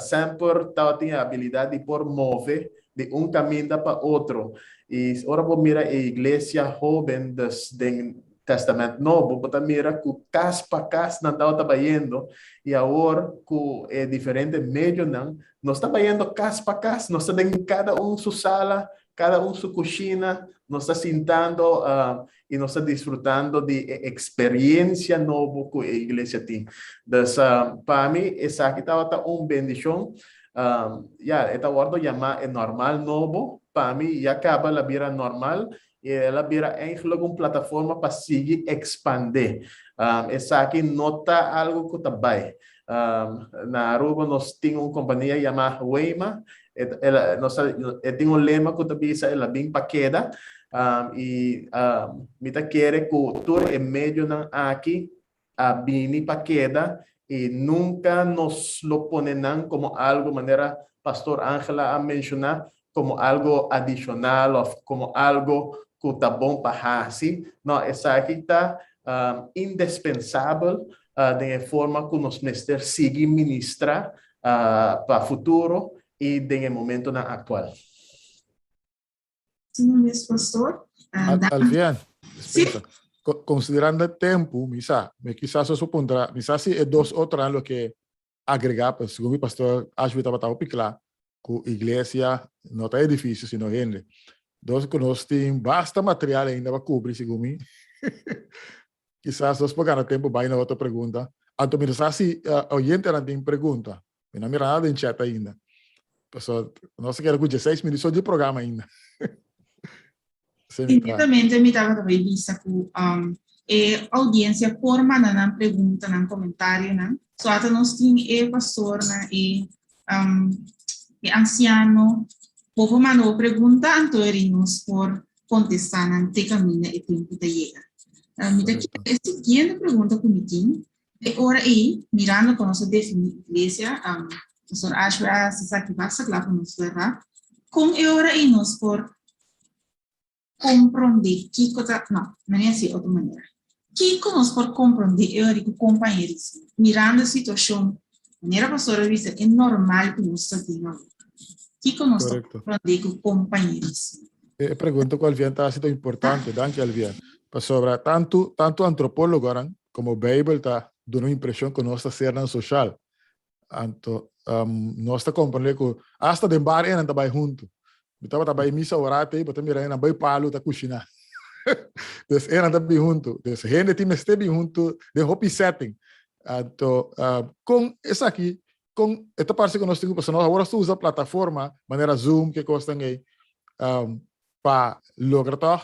semper tabatin e abilidat di por move di un kaminda pa otro. I ora bo mira e iglesia hóben dus den Tèstamènt Nobo, bo ta mira ku kas pa kas nan tabata bayendo, i awor ku e diferente medionan, nos ta bayendo kas pa kas, nos ta den kada un su sala, kada un su kushina, nos ta sintando i nos ta disfrutando di e eksperensia nobo ku e iglesia tin. Dus, pa mi esaki tabata un bendishon. Ya, e ta wòrdu yamá e normal nobo. Pa mi ya kaba el a bira normal i el a bira eigenlijk un plataforma pa sigui ekspandé. Esaki no ta algu ku ta bai. Na Aruba nos tin un kompania yamá Wema. Nos ta, e tin un lema ku ta bisa el a bin pa keda. I mi ta kere ku tur e medionan aki a bini pa keda i nunka nos lo pone nan komo algu manera Pastor Angela a menshoná komo algu adishonal òf komo algu ku ta bon pa hasi. No, esaki ta indespensabel den e forma ku nos mester sigui ministrá pa futuro i den e momentonan aktual. Asina mes, pastor. Alvian, dispensa. Considerando e tempo, mi sa, mi kisas os puntra, mi sa si e dos otronan lo ke agrega, pero segun mi pastor Ashby tabata hopi kla ku iglesia no ta edificio sino hende. Dos ku nos tin basta material ainda pa kubri segun mi. Kisas nos por gana tempo bai na otro pregunta. Anto mi no sa si oyentenan tin pregunta. Mi no mira nada den chat ainda. Paso nos a keda ku dieseis minuut so di programa ainda. Inmediatamente mi tabata bai bisa ku um, e audiencia por manda nan pregunta, nan comentarionan. So ata nos tin e pastornan, e, um, e anciano. Bo por manda bo pregunta, anto eri nos por contesta nan te caminda e tempo ta yega. Uh, mi ta kere e siguiente pregunta ku mi tin E ora ei, mirando kon nos a definí iglesia, Pastor Ashby a hasi esaki basta kla pa nos, bèrdat? Kon e ora ei nos por komprondé kiko ta, no, mi a hasi otro manera. Kiko nos por komprondé e ora ei ku kompañerismo, mirando e situashon, manera Pastor a bisa, e normal ku nos ta den awor? Kiko nos ta komprondé ku kompañerismo? E pregunta ku Alvian ta hasi ta importante, danki Alvian. Pasobra tantu tantu antropólogonan komo Beibel ta duna un impreshon ku nos ta sernan soshal. Anto nos ta komprendé ku asta den bar enan ta bai huntu. Mi tabata bai misa ora te, bo ta mira enan bai palu ta kushiná. Dus enan ta bin huntu. Dus hende tin mester bin huntu den hopi setting. Anto kon esaki kon e ta parse ku nos tin ku pasobra nos awor nos ta usa plataforma manera Zoom ke kosnan ei pa logra tòg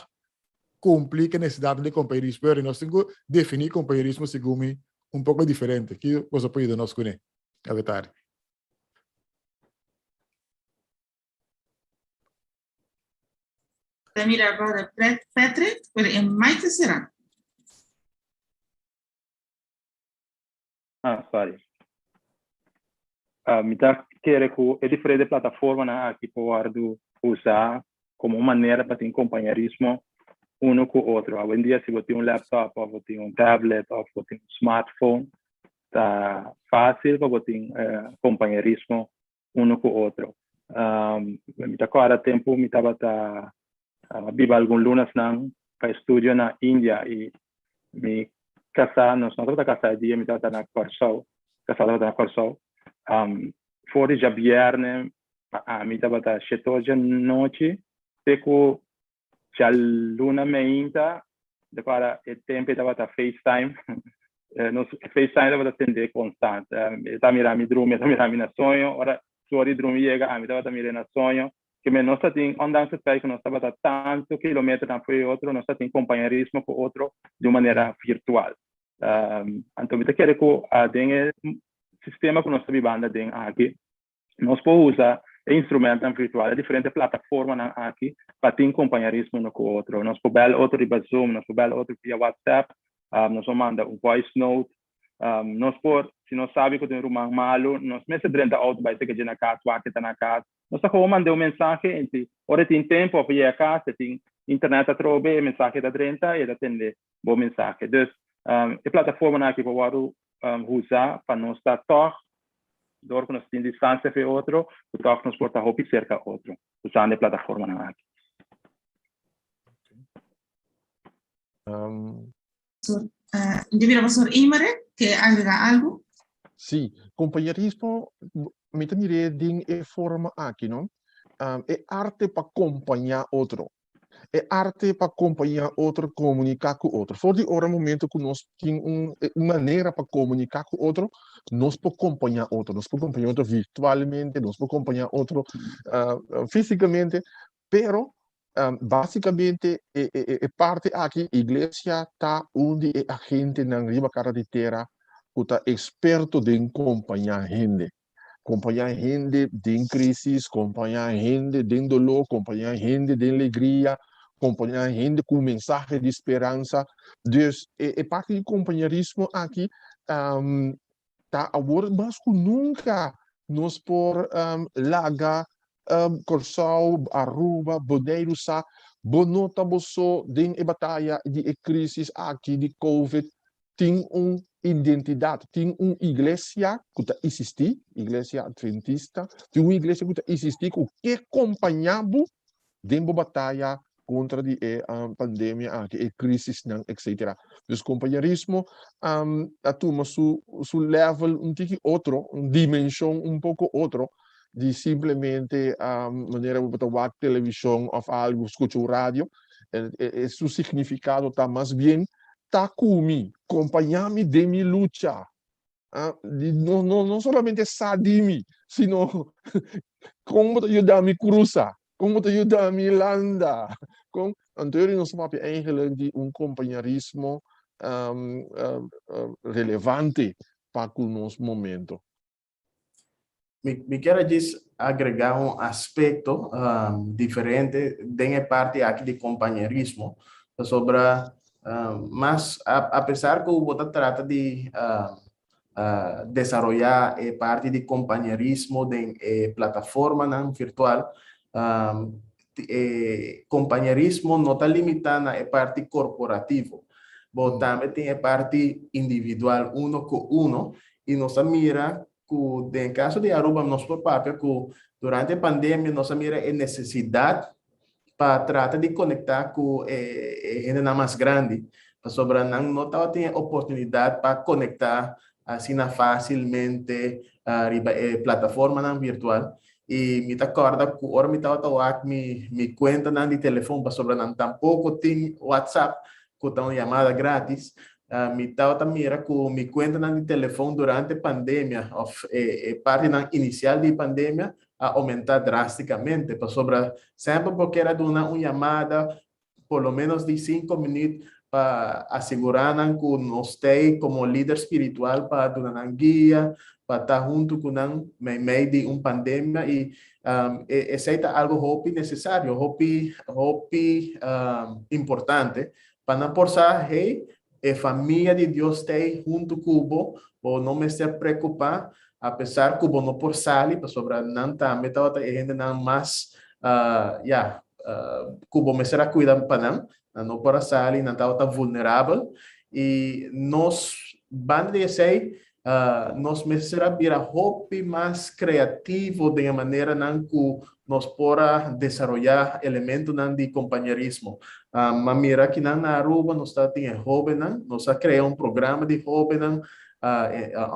kumpli ku e nesesidatnan di kompañerismo pero nos tin ku definí kompañerismo segun mi un poko diferente. Ki boso por yuda nos kuné awe tardi? Ta mira brother Patrick, pero e mic ta será. Ah, sorry. Mi ta kere ku e diferente plataformanan aki por wòrdu usá komo un manera pa tin kompañerismo uno ku otro. Awendia si bo tin un laptop òf bo tin un tablet òf bo tin un smartphone ta fásil pa bo tin kompañerismo uno ku otro. Mi ta kòrda tempu mi tabata biba algun lunasnan pa estudio na India i mi kasá, nos no tabata kasá e dia mi tabata na Kòrsou, kasá tabata na Kòrsou. For di djabièrnè pa ami tabata shete djanochi te ku djaluna meinta, di kual e tempu ei tabata FaceTime, nos FaceTime tabata tende konstant. E ta mira mi drumi, e ta mira mi na soño, ora su ora di drumi yega ami tabata mir'é na soño. Ke men nos ta tin, ondanks het feit ku nos tabata tantu kilometernan for e otro, nos ta tin kompañerismo ku otro di un manera virtual. Anto mi ta kere ku den e sistema ku nos ta bibando aden aki, Nos por usa e instrumentonan virtual, e diferente plataformanan aki pa tin compañerismo uno cu otro. Nos por bel otro riba Zoom, nos por bel otro via WhatsApp, nos por manda un voice note. Nos por, si nos sabi cu tin un ruman malo, nos mester drenta auto bai seke dje na cas, wak e ta na cas. Nos ta gewoon manda un mensahe en si ora e tin tempo of e yega cas, e tin internet atrobe, e mensahe ta drenta y e ta tende bo mensahe. Dus, e plataformanan aki por wordo usa pa nos ta tog Dor ku nos tin distansia fe otro, ku tòg nos por ta hopi serka otro usando e plataformanan aki. Yo mira Pastor Imere ke agrega algo. Sí, kompañerismo mi ta mir'é den e forma aki, no? E arte pa kompañá otro. E arte pa kompañá otro, komuniká ku otro. For di ora momento ku nos tin un manera pa komuniká ku otro, nos por kompañá otro. Nos por kompañá otro virtualmente, nos por kompañá otro físikamente, pero básikamente e parti aki, iglesia ta un di e agentenan riba kara di tera ku ta eksperto den kompañá hende. Kompañá hende den krísis, kompañá hende den doló, kompañá hende den legria, kompañá hende ku un mensahe di speransa. Dus e e parti di kompañerismo aki ta awor mas ku nunka nos por laga Kòrsou, Aruba, Boneiru sa bo no ta bo so den e bataya di e krísis aki di covid. Tin un identidat, tin un iglesia ku ta isistí, Iglesia Adventista, tin un iglesia ku ta isistí ku ke kompañá bo den bo bataya kontra di e pandemia aki, e krisisnan, etsetera. Dus kompañerismo a tuma su su level un tiki otro, un dimenshon un poko otro di simplemente manera bo ta wak televishon òf algu, skucha un radio, su signifikado ta mas bien Ta ku mi, kompañá mi den mi lucha. No, no, no solamente sa di mi, sino kon bo ta yuda mi krusa, kon bo ta yuda mi landa. Kon, anto yori nos papia eigenlijk di un kompañerismo relevante pa ku nos momento. Mi kier a djis agrega un aspecto diferente den e parti aki di compañerismo, pasobra mas a pesar cu bo ta trata di desaroya e parti di compañerismo den e plataformanan virtual, e compañerismo no ta limita na e parti corporativo, bo tambe tin e parti individual uno cu uno Y nos a mira cu den caso di Aruba nos por papia cu durante e pandemia nos a mira e necesidad pa trata di conecta cu e hendenan mas grandi, pasobra nan no tabatin e oportunidad pa conecta asina facilmente riba e plataformanan virtual. Y mi ta corda cu ora mi tabata wak mi cuentanan di telefon, pasobra nan tampoco tin WhatsApp, cu ta un yamada gratis, mi tabata mira cu mi cuentanan di telefon durante pandemia of e partinan inicial di pandemia a aumenta drasticamente, pasobra semper bo kier a duna un yamada por lo menos di cinco minuut pa asegura nan cu nos t'ey como lider spiritual pa duna nan guia, pa ta hunto cu nan meimei di un pandemia y esey ta algo hopi necesario, hopi hopi importante pa nan por sa, hey, e famia di Dios t'ey hunto cu bo, bo no mester preocupa, apesar cu bo no por sali, pasobra nan tambe tabata e hendenan mas, ya, cu bo mester a cuida pa nan, nan no por a sali, nan tabata vulnerabel, y nos banda di esey, Nos mester a bira hopi mas kreativo den e maneranan ku nos por a desaroyá elementonan di kompañerismo. M'a mira kinan na Aruba nos ta tin e hóbennan, nos a krea un programa di hóbennan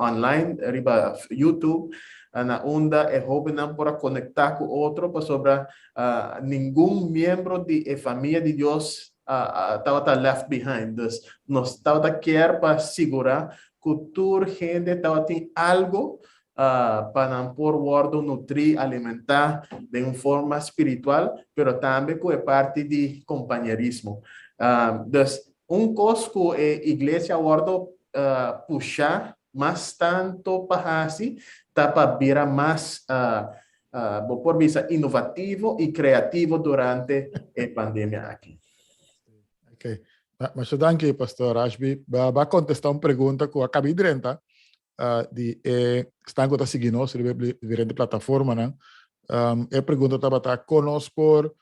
online riba YouTube na unda e hóbennan por a konektá ku otro pasobra ningun miembro di e famia di Dios tabata left behind. Dus nos tabata kier pa sigurá ku tur hende tabatin algo pa nan por wòrdu nutrí, alimentá den un forma spiritual, pero tambe ku e parti di kompañerismo. Dus, un kos ku e iglesia a wòrdu pushá mas tantu pa hasi. ta pa bira mas bo por bisa inovativo i kreativo durante e pandemia aki. Ok. Masha danki, Pastor Ashby. Ba, ba kontestá un pregunta ku a kabi drenta uh, di e esnan ku ta sigui nos riba diferente plataformanan. Um, e pregunta tabata kon nos por,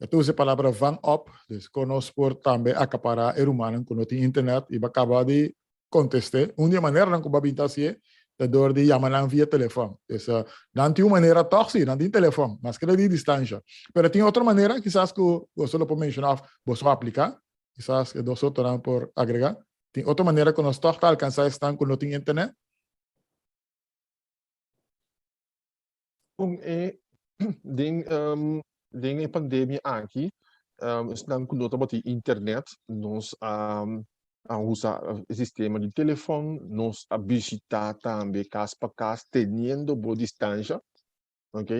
e ta usa e palabra van op, dus kon nos por tambe akapará e rumannan ku no tin internet i ba kaba di kontest'é. Un di e maneranan ku bo a bin ta hasié ta dor di yama nan via telefòn. Dus nan tin un manera tòg, sí, nan tin telefòn, maske ta di distansha. Pero tin otro manera kisas ku boso lo por menshoná òf boso a apliká, kisas e dos otronan por agregá. Tin otro manera ku nos tòg ta alkansá esnan ku no tin internet? Con e den um, den e pandemia aki, um, esnan ku no tabatin internet, nos a a usa e sistema di telefon, nos a bishita tambe kas pa kas teniendo bo distansha, ok?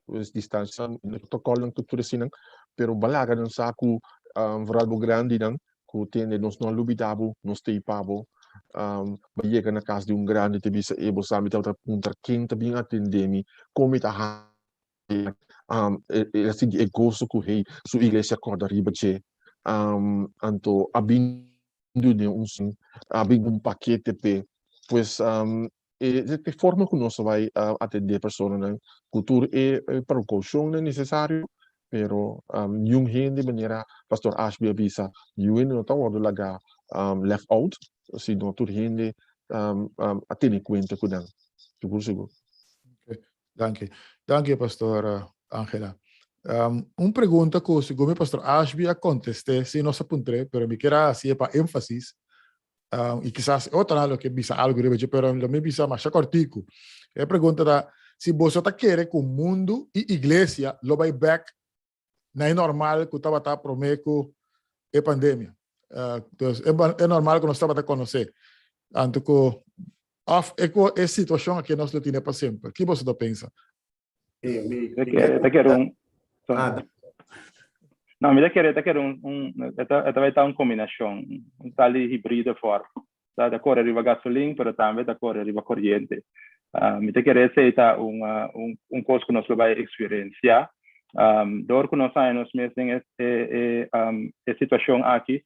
Pues distansha, protocolnan ku tur eseinan, pero balaga nan sa ku um, vooral bo grandinan ku tende nos no a lubida bo, nos ta ei pa bo. Um, bo yega na kas di un grandi te bisa e bo sa mi tabata puntra ken ta bin atende mi, kon mi ta haña um, el a sinti e goso ku hey su iglesia kòrda riba dje. Um, anto a bin dun'é un a bin un pakete p'e. Pues um, E e forma ku nos ta bai atendé personanan ku tur e prekoushonnan nesesario, pero niun hende manera Pastor Ashby a bisa, niun hende no ta wòrdu laga left out, sino tur hende a tene kuenta ku nan, sigur sigur. Ok, danki. Danki Pastor Angela. Un pregunta ku segun mi Pastor Ashby a kontest'é, si nos a puntr'é, pero mi kier a hasié pa énfasis, Um, y quizás otra lo que bisa algo riba dje, pero lo mi bisa masha cortico. E pregunta ta, si boso ta kere ku mundo y iglesia lo bai back na e normal ku tabata prome ku e pandemia. Uh, dus e, e normal ku nos tabata conoce. Anto ku of e, e situacion aki nos lo tiene pa semper. Ki boso ta pensa? Ta kere un No, mi ta kere ta kere un un e ta e ta bai ta un kombinashon, un tal di hibrido for. Ta ta kore riba gasolin, pero tambe ta kore riba koriente. Mi ta kere esei ta un un un kos ku nos lo bai eksperensiá. Dor ku nos haña nos mes den e e e situashon aki,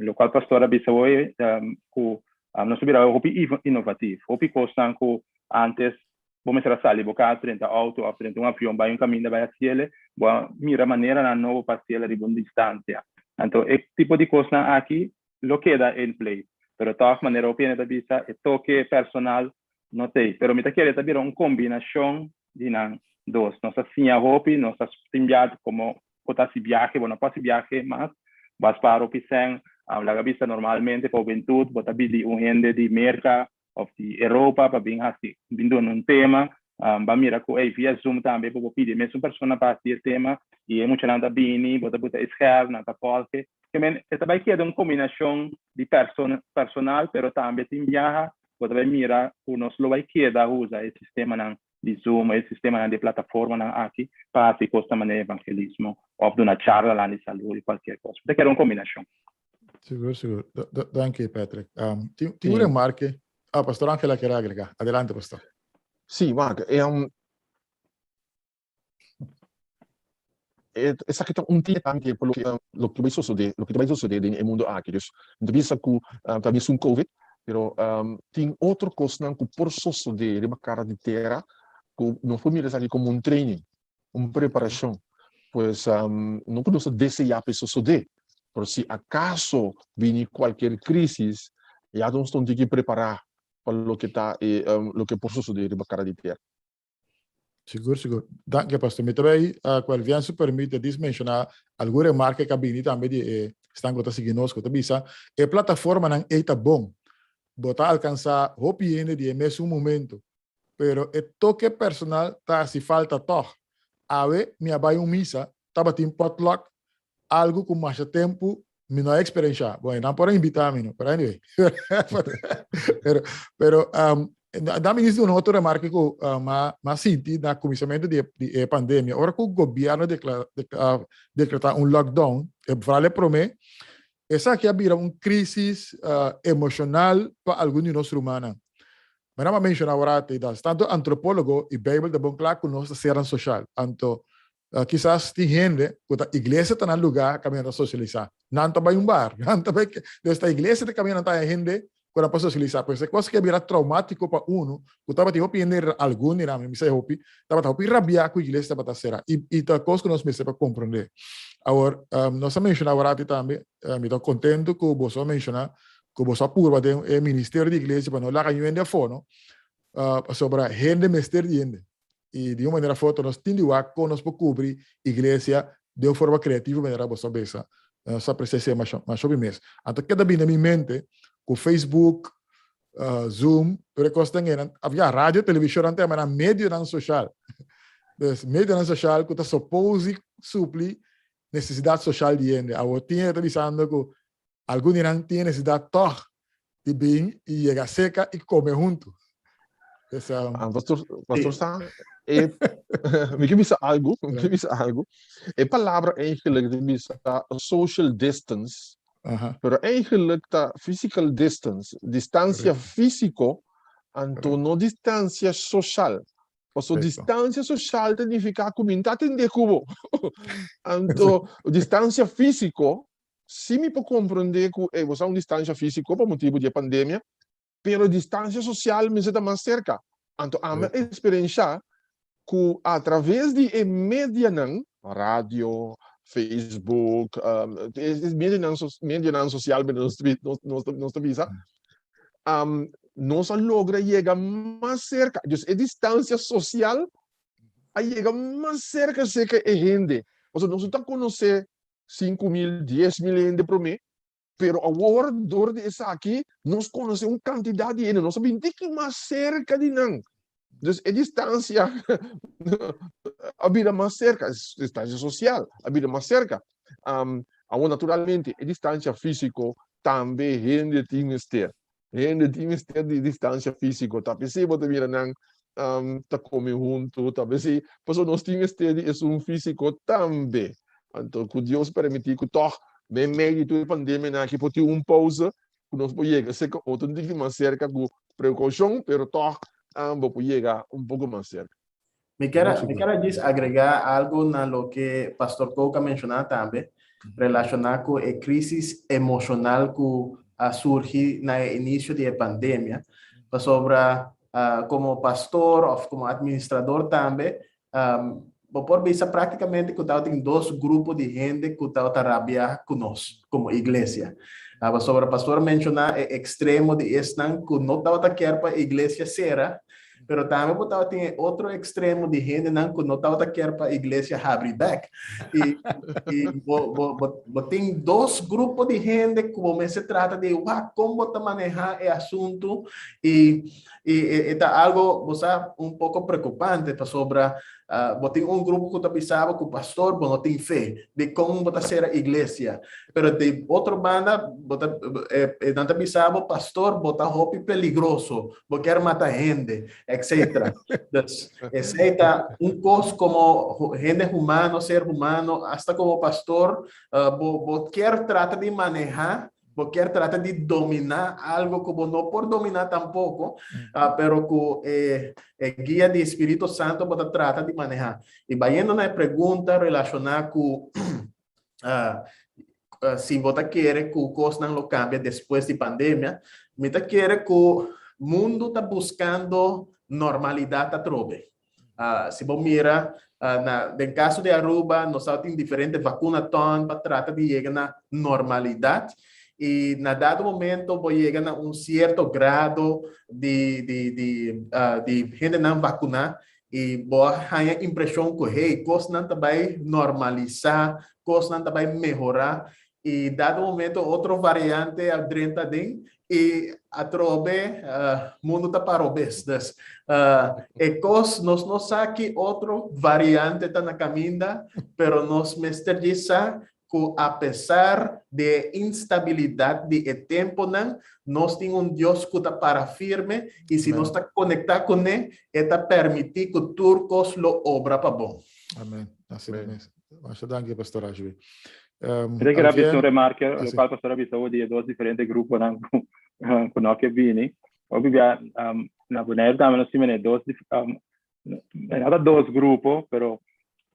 lokual pastor a bisa hoy ku nos a bira hopi inovativ, hopi kosnan ku antes Bo mester a sali bo kas, drenta outo òf drenta un avion bai un kaminda bai hasiele, bo a mira maneranan nobo pa hasiele riba un distansia. Anto e tipo di kosnan aki lo keda in place. Pero tòg manera hopi hende ta bisa e toke personal no t'ei. Pero mi ta kere ta bira un kombinashon di nan dos. Nos a siña hopi, nos a tin bia komo bo ta hasi biahe, bo no por hasi biahe mas, bo a spara hopi sèn. Laga bisa normalmente pa hubentut bo ta bidi un hende di Merka of di Europa pa bin hasi bin duna un tema um, ba mira ku ey via Zoom tambe bo por pidi e mesun persona pa hasi e tema i e muchanan ta bini bo ta buta e scherm nan ta volge ke men e ta bai keda un kombinashon di person personal pero tambe tin biaha bo ta bai mira ku nos lo bai keda usa e sistemanan di Zoom e sistemanan di plataformanan aki pa hasi kos ta manera evangelismo of duna charlanan di salud i kualkier kos ta keda un kombinashon. Sigur, sigur. Danki, Patrick. Um, tin, tin un remarke. Ah, Pastor Angela quiere agregar. Adelante, Pastor. Sí, Mark. Um, esaki ta un tanke por loke loke bai sosode, loke ta bai sosode den e mundo aki. Dus mi ta bisa ku ta mesun covid, pero tin otro kosnan ku por sosode riba kara di tera ku nos por mira esaki komo un training, un preparashon. Pues no ku nos ta deseá pa e sosodé, pero si akaso bini kualkier krisis, ya nos ta un tiki prepará pa loke ta e loke por sosodé riba kara di tera. Sigur, sigur. Danki, Pastor. Mi ta bay, uh, cu Elvian su permit, dis menciona algun remarke que a bini tambe di e esnan cu ta sigui nos, cu ta bisa, e plataformanan ey ta bon. Bo ta alcansa hopi hende di e mesun momento. Pero e toke personal ta haci falta tog. Awe mi a bay un misa, tabatin potluck, algo cu masha tempo mi no a experiencia. Bueno, nan por a invita mi, no? Pero anyway. Pero, pero um, da mi dice un otro remarque cu uh, ma, ma sinti na comienzamento di, di e pandemia. Ora cu gobierno decla, decla, decreta un lockdown, e vooral e prome, Esaki a bira un crisis emocional pa algun di nos rumannan. Manera mi a menciona awor das, tanto antropologo y Bijbel ta bon cla cu nos ta sernan social. Anto, kisas tin hende cu ta iglesia ta nan lugar caminda ta socialisa. Nan ta bay un bar, nan ta bay, dus ta iglesia ta caminda nan ta haya hende cu nan por socialisa. Pues e cos aki a bira traumatico pa uno cu tabatin hopi hende, algun di nan, mi bisa hopi, tabata hopi rabia cu iglesia tabata cera. Y ta cos cu nos mester pa comprende. Awor, nos a menciona awor ati tambe, mi ta contento cu boso a menciona cu boso a purba den e ministerio di iglesia pa no laga niun hende afo, no? Pasobra hende mester di hende. Y di un manera of otro nos tin di wak con nos por cubri iglesia den un forma creativo manera boso a bisa. Nos a aprecia esey masha masha hopi mes. Anto keda bini na mi mente cu Facebook, Zoom, tur e cosnan eynan, of ya, radio, television nan ta yama nan medionan social. Dus medionan social cu ta suppose supli necesidad social di hende. Awor tin hende ta bisando cu Algun di nan tin e nesesidat tòg di bin i yega seka i kome huntu. Dus, um, Ah, pastor, pastor sa, e, mi ke bisa algo, mi ke bisa algo. E palabra eigenlijk di bisa social distance, aha, pero eigenlijk ta physical distance, distancia Correcto. físico, anto no distancia social. Paso Correcto. distancia social ta nifica ku mi no ta atende ku bo. Anto distancia físico Sí mi por comprende cu ey bo sa un distancia fisico pa motibo di e pandemia, pero distancia social mester ta mas cerca. Anto ami a experiencia cu a traves di e medianan, radio, Facebook, e medianan medianan social nos ta bisa, nos a logra yega mas cerca. Dus e distancia social a yega mas cerca cerca e hende. Pasobra nos no ta conoce 5000, 10.000 hende promé, pero awor dor di esaki nos konosé un kantidat di hende, nos a bin tiki mas serka di nan. Dus e distansia a bira mas serka, distansia sosial a bira mas serka. Um, awor naturalmente e distansia físiko tambe hende tin mester. Hende tin mester di distansia físiko. Ta p'esei bo ta mira nan um, ta kome huntu, ta p'esei, pasobra nos tin mester di esun físiko tambe. Anto ku Dios permití ku tòg meimei di tur e pandemianan aki por tin un pousa ku nos por yega serka otro un tiki mas serka ku prekoushon, pero tòg um, bo por yega un poko mas serka. Mi kier a, mi kier a djis agregá algo na loke Pastor Kook a menshoná tambe, relashoná ku e krísis emoshonal ku a surgi na e inisio di e pandemia. Pasobra komo pastor òf komo administrador tambe, bo por bisa práktikamente ku tabatin dos grupo di hende ku tabata rabia ku nos komo iglesia. Pasobra pastor a menshoná e ekstremo di esnan ku no tabata kier pa e iglesia sera, Pero tambe bo tabatin e otro extremo di hendenan ku no tabata kier pa iglesia habri bek. I, i bo, bo, bo, bo tin dos grupo di hende ku bo mester trata di wak kon bo ta maneha e asuntu i, i e, e ta algo, bo sa, un poko preokupante pasobra uh, bo tin un grupo ku ta bisa bo ku pastor bo no tin fe di kon bo ta sera iglesia. Pero di otro banda bo ta, eh, eh, nan ta bisa bo pastor bo ta hopi peligroso bo kier mata hende, etc. Dus, esei ta un kos como hende humano, ser humano, hasta como pastor, uh, bo, bo kier trata di maneha, bo kier trata di domina algo ku bo no por domina tampoco, uh, pero ku e, e guia di Spirito Santo bo ta trata di maneha. I bayendo na e pregunta relaciona ku uh, uh, si bo ta kere ku kosnan lo kambia despues di pandemia, mi ta kere ku mundu ta buskando normalidat atrobe. Uh, si bo mira, uh, na, den kaso di Aruba, nos a tin diferente vacunaton pa trata di yega na normalidat. I na dado momento bo yega na un sierto grado di, di, di, uh, di hendenan vakuná I bo a haña impreshon ku, hey, kosnan ta bai normalisá, kosnan ta bai mehorá. I dado momento otro variante a drenta aden i atrobe mundu ta para obes. Dus, e kos nos no sa ki otro variante ta na kaminda, pero nos mester djis sa ku apesar di e instabilidat di e tempunan, nos tin un Dios ku ta para firme i si nos ta konektá kuné, e ta permití ku tur kos lo obra pa bon. Amen. Asina mes. Masha danki, Pastor Ashby. Mi ta kere bisa un remarke, lokual pastor a bisa awo di e dos diferente gruponan ku no ke bini. Hopi bia na Boneiru tambe nos tin mene dos, no ta dos grupo, pero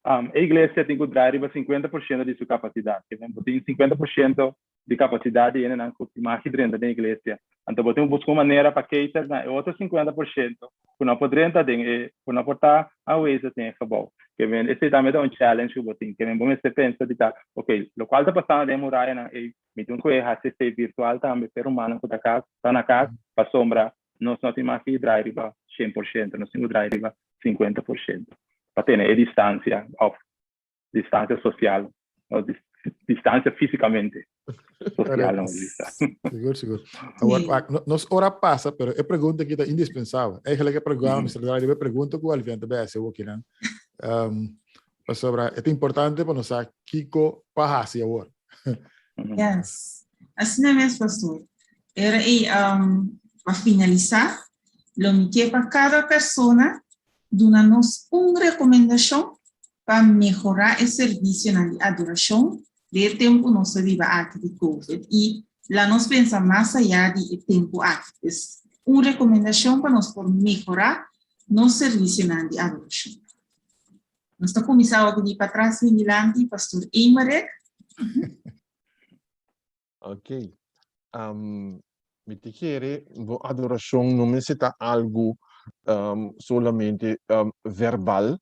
e iglesia tin ku drai riba 50% di su kapasidat. Ke men bo tin 50% di kapasidat di hendenan ku tin maki drenta den iglesia. Anto bo tin ku buska un manera pa cater na e otro 50% ku no por drenta den e, ku no por ta aanwezig den e gebou. Ke men esei tambe ta un challenge ku bo tin. Ke men bo mester pensa di ta, ok, lokual ta pasando den e murayanan ei, mi tin ku e hasi esei virtual tambe pa e rumannan ku ta kas, ta na kas, pasobra nos no tin maki drai riba 100%, nos tin ku drai riba 50% pa tene e distansia òf distancia social, o distancia físicamente. Social, no, Sigur, sigur. Awor, nos ora pasa, pero e pregunta aki ta indispensabel. Eigenlijk e programa, mm. Mr. Draghi, e pregunta ku Alvin ta bese hoki nan. Um, pasobra, e importante pa nos sa kiko pa hasi awor. Yes. Asina mes, pastor. Era e um, pa finalisá, lo mi ke pa kada persona duna nos un rekomendashon pa mehorá e servisionan di adorashon den e tempu nos ta biba aki di Covid i la nos pensa mas ayá di e tempu aki. Pues, un rekomendashon pa nos por mehorá nos servisionan di adorashon. Nos ta kuminsá awor di patras bin dilanti, Pastor Emerick. Ok. Um, mi te kere, bo adorashon no mester ta algu um, solamente um, verbal,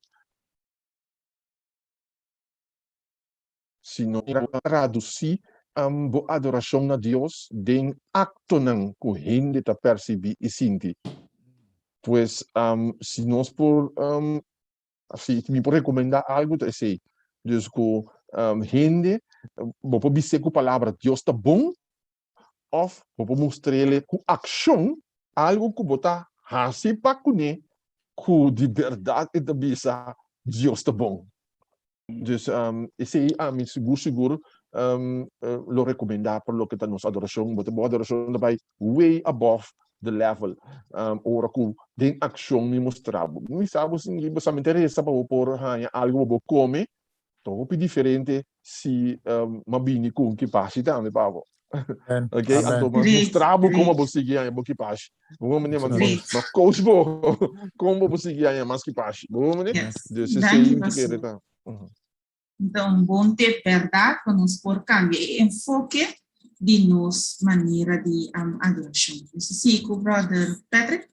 sino tradusí um, bo adorashon na Dios den aktonan ku hende ta persibí i sinti. Pues, um, si nos por um, Si mi por recomenda algo ta esey. Dus cu hende bo por bis'é cu palabra Dios ta bon of bo por mustr'ele cu accion algo cu bo ta haci pa cune cu di berdad e ta bisa Dios ta bon. Dus esey ami sigur sigur lo recomenda pa loke ta nos adoracion. Bo ta bo adoracion ta bay way above the level ora ku den akshon mi mustra bo. Mi sa bo sin bo sa mi ta resa pa bo por haña algu pa bo kome, ta hopi diferente si mi a bini ku un kipashi tambe pa bo. Ok, anto mi a mustra bo komo bo sigui haña bo kipashi. Bo mane ma coach bo kon bo sigui haña mas kipashi. Bo mane? Dus esei mi ta kere ta. Ta un bon tip bèrdat pa nos por kambia e enfoke di nos manera di adorashon. Nos ta sigui ku Brother Patrick.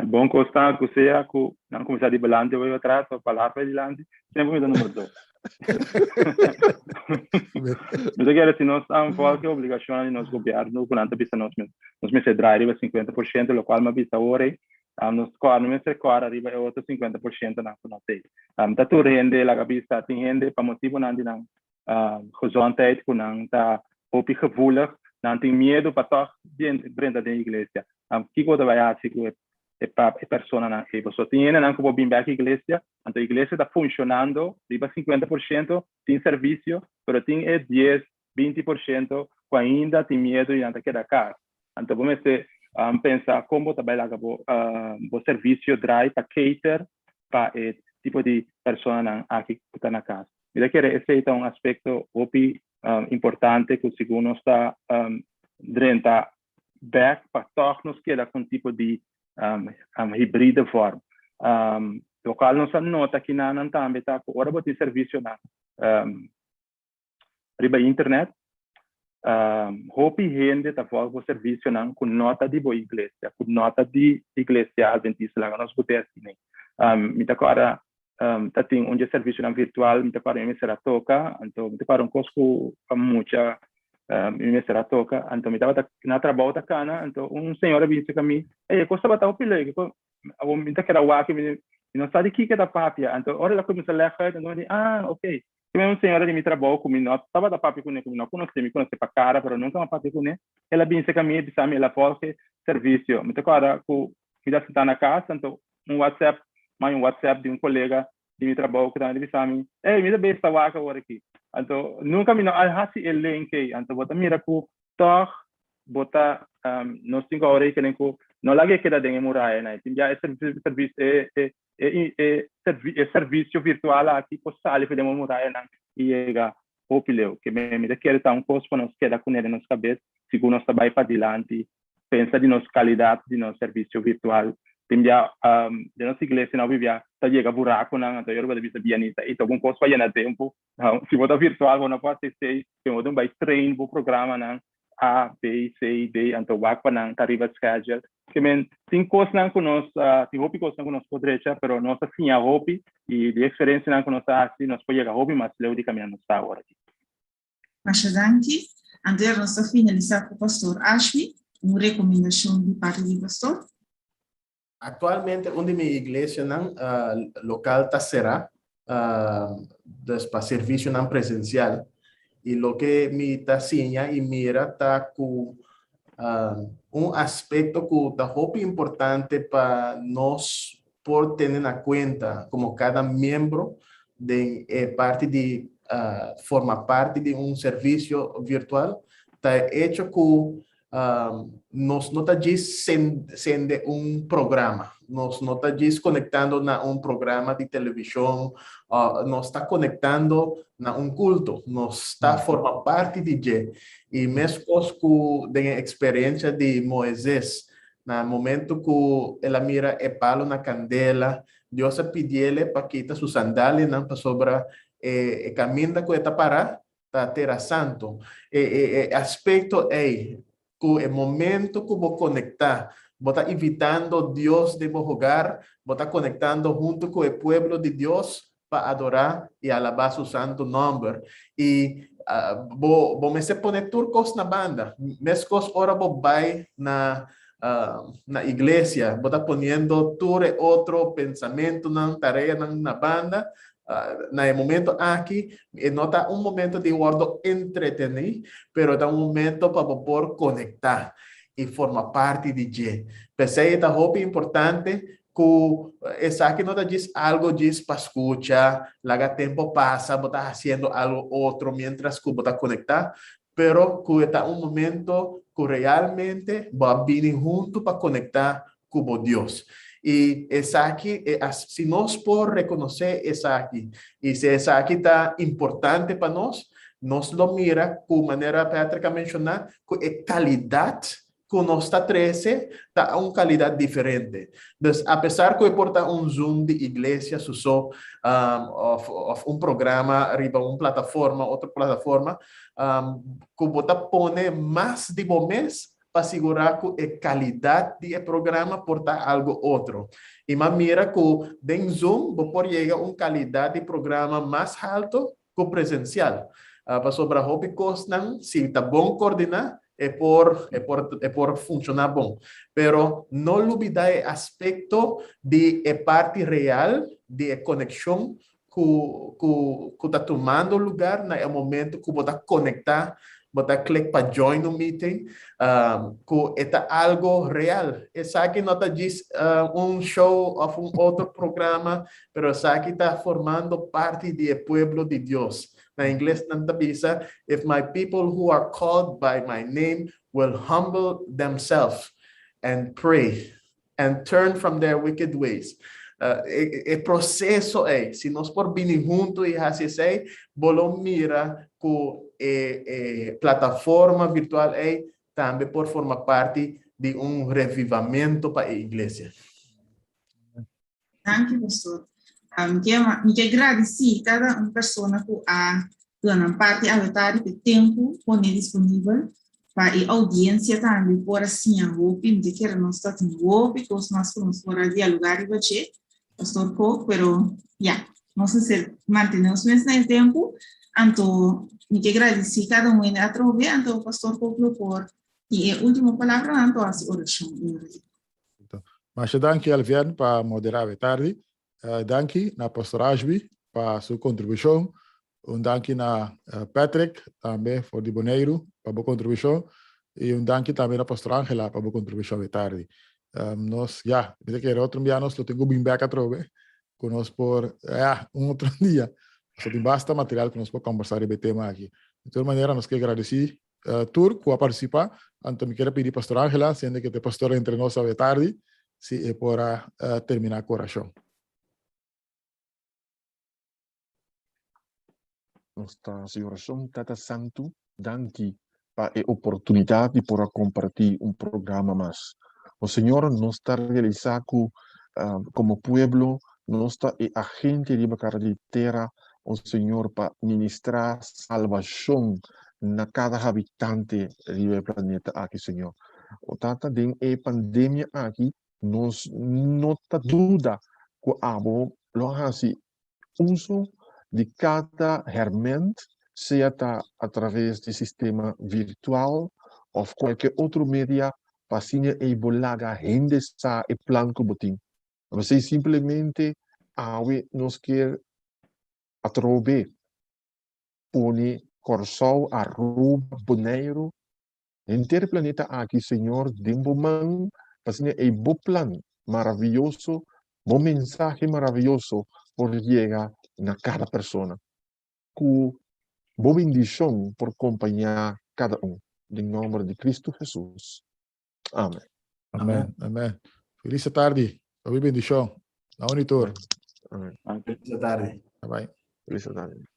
Bon kos ta ku sea ku nan kuminsá di balanti bai atras òf palar bai dilanti, semper mi ta number dos. Mi ta kere si nos volg e obligashonnan di nos gobièrnu ku nan ta bisa nos nos mester drai riba 50%, lokual mi a bisa awor ei, Nos kòrda, no mester kòrda riba e otro 50% nan ku no tei. Ta tur hende laga bisa, tin hende pa motibonan di nan gezondheid ku nan ta hopi gevoelig, nan tin miedu pa tòg drenta den iglesia. Kiko bo ta bai hasi ku e personanan ei? Pasobra tin hendenan ku por bin bèk iglesia, anto iglesia ta funshonando riba 50%, tin servisio, pero tin e dies, 20% ku ainda tin miedu i nan ta keda kas. Anto bo mester pensa kon bo ta bai laga bo bo servisio drai pa cater pa e tipo di personanan aki ku ta na kas. Mi ta kere esei ta un aspekto hopi importante ku segun nos ta drenta bek pa tòg nos keda ku un tipo di hibride vorm. Lokual nos a nota kinanan tambe ta ku ora bo tin servisionan riba internet, hopi hende ta volg bo servicionan cu no ta di bo iglesia, cu no ta di Iglesia Adventista, laga nos bute asina. Mi ta corda ta tin un dje servicionan virtual, mi ta corda mi mester a toca, anto mi ta corda un cos cu pa mucha mi mester a toca, anto mi tabata na trabou ta cana, anto un señora a bin cerca mi, ey e cos tabata hopi leuk, Awor mi ta keda wak i mi no sa di kiko e ta papia. Anto ora el a kuminsá lèg uit, anto mi di, ah, ok. Tin un señora di mi trabou ku mi no tabata papia kuné, ku mi no konosé, mi konosé pa kara, pero nunka mi a papia kuné. El a bin serka mi i bisa mi el a volg e servisio. Mi ta kòrda ku mi ta sintá na kas, anto un whatsapp, manda un whatsapp di un kolega di mi trabou ku tambe ta bisa mi, ey, mi ta bes ta wak awor aki. Anto nunka mi no a hasi e link ei. Anto bo ta mira ku tòg bo ta nos tin ku awor rekenen ku no laga e keda den e murayanan. Tin bia e servis e e e e servisio virtual aki por sali for den bo murayanan i yega. hopi leu. Ke men mi ta kere ta un kos pa nos keda kuné den nos kabes sigun nos ta bai padilanti, pensa di nos kalidat di nos servisio virtual. Tin bia den nos iglesia nan hopi bia ta yega burakunan, anto Yoruba ta bisa bianita i ta un kos pa yena tempu. Si bo ta virtual bo no por hasi esei, te bo tin bai train bo programanan A, B, C, D, anto wak pa nan ta riba schedule. Ke men tin kosnan ku nos, tin hopi kosnan ku nos por drecha, pero nos a siña hopi i di eksperensianan ku nos a hasi nos por yega hopi mas leu di kaminda nos ta awor aki. Masha danki. Anto nos ta finalisá ku Pastor Ashby, un rekomendashon di parti di Pastor. Aktualmente un di mi iglesianan lokal ta será, dus pa servisionan presensial. I loke mi ta siña i mira ta ku un aspekto ku ta hopi importante pa nos por tene na kuenta komo kada miembro den e parti di forma parti di un servisio virtual ta e echo ku Nos no ta djis sende un programa, nos no ta djis konektando na un programa di televishon, nos ta konektando na un kulto, nos ta forma parti di dje. I meskos ku den e eksperensia di Moises, na momento ku el a mira e palu na kandela, Dios a pidiele pa kita su sandalianan pasobra e kaminda ku e ta pará ta tera santo. E e e aspecto ey cu e momento cu bo conecta, bo ta invitando Dios den bo hogar, bo ta conectando hunto cu e pueblo di Dios pa adora y alaba su santo nomber. Y bo bo mester pone tur cos na banda. Mescos ora bo bay na na iglesia, bo ta poniendo tur e otro pensamentonan, tareanan na banda. Na e momento aki e no ta un momento di wordo entretení, pero ta un momento pa bo por konektá i forma parti di dje. P'esei e ta hopi importante ku esaki no ta djis algo djis pa skucha, laga tempo pasa, bo ta hasiendo algo otro miéntras ku bo ta konektá, pero ku e ta un momento ku realmente bo a bini huntu pa konektá ku bo Dios. I esaki, si nos por rekonosé esaki i si esaki ta importante pa nos, nos lo mira ku manera Patrick a menshoná, ku e kalidat ku nos ta trese ta un kalidat diferente. Dus apesar ku e por ta un Zoom di iglesia su so òf òf un programa riba un plataforma, otro plataforma, ku bo ta pone mas di bo mes pa sigurá ku e kalidat di e programa por ta algu otro. I m'a mira ku den Zoom bo por yega un kalidat di programa mas haltu ku presensial. Pasobra hopi kosnan si ta bon kordiná e por e por e por funshoná bon. Pero no lubidá e aspekto di e parti real di e konekshon ku ku ku ta tumando lugar na e momento ku bo ta konektá, bo ta klik pa join un meeting, ku e ta algo real. Esaki no ta djis un show òf un otro programa, pero esaki ta formando parti di e pueblo di Dios. Na ingles nan ta bisa, If my people who are called by my name will humble themselves and pray and turn from their wicked ways. E proceso ei, si nos por bini hunto i hasi esei, bo lo mira ku e e plataforma virtual ei tambe por forma parti di un revivamento pa e iglesia. Danki, pastor. Mi ke mi ke gradisí kada un persona ku a duna nan parti awe tardi pa e tempu pone disponibel pa e oudiensia tambe por a siña hopi. Mi ta kere nos ta tin hopi kos mas ku nos por a dialogá riba dje, Pastor Kook, pero ya, nos mester mantené nos mes na e tempu. Anto mi ke gradisí kada un hende atrobe, anto Pastor Kook lo por tin e último palabranan, anto hasi orashon. Masha danki Alvian pa moderá awe tardi. Danki na Pastor Ashby pa su kontribushon. Un danki na Patrick tambe for di Boneiru pa bo kontribushon. I un danki tambe na Pastor Angela pa bo kontribushon awe tardi. Nos, ya, mi ta kere otro bia nos lo tin ku bin bek atrobe ku nos por, ya, un otro dia. Pasobra tin basta material ku nos por kombersá riba e tema aki. Di tur manera nos ke gradisí tur ku a partisipá. Anto mi kier a pidi Pastor Angela, siendo ke ta e pastor entre nos awe tardi, si e por a terminá ku orashon. Nos ta hasi orashon, Tata Santu, danki pa e oportunidat di por a kompartí un programa mas. O Señor, nos ta realisá ku komo pueblo nos ta e agente riba kara di tera, o Señor, pa ministrá salbashon na kada habitante riba e planeta aki, Señor. O Tata, den e pandemia aki nos no ta duda ku abo lo hasi uso di kada hèrmènt, sea ta a traves di sistema virtual òf kualke otro media, pa asina ei bo laga hende sa e plan ku bo tin. P'esei simplemente awe nos kier atrobe pone Kòrsou, Aruba, Boneiru, henter e planeta aki, Señor, den bo man, pa asina ei bo plan maravioso, bo mensahe maravioso por yega na kada persona. Ku bo bendishon por kompañá kada un. Den nòmber di Kristu Hesus. Amen. Amen. Amen. Felis tardi. Hopi bendishon. Na un i tur. Amen. Felis tardi. Bye bye. Felis tardi.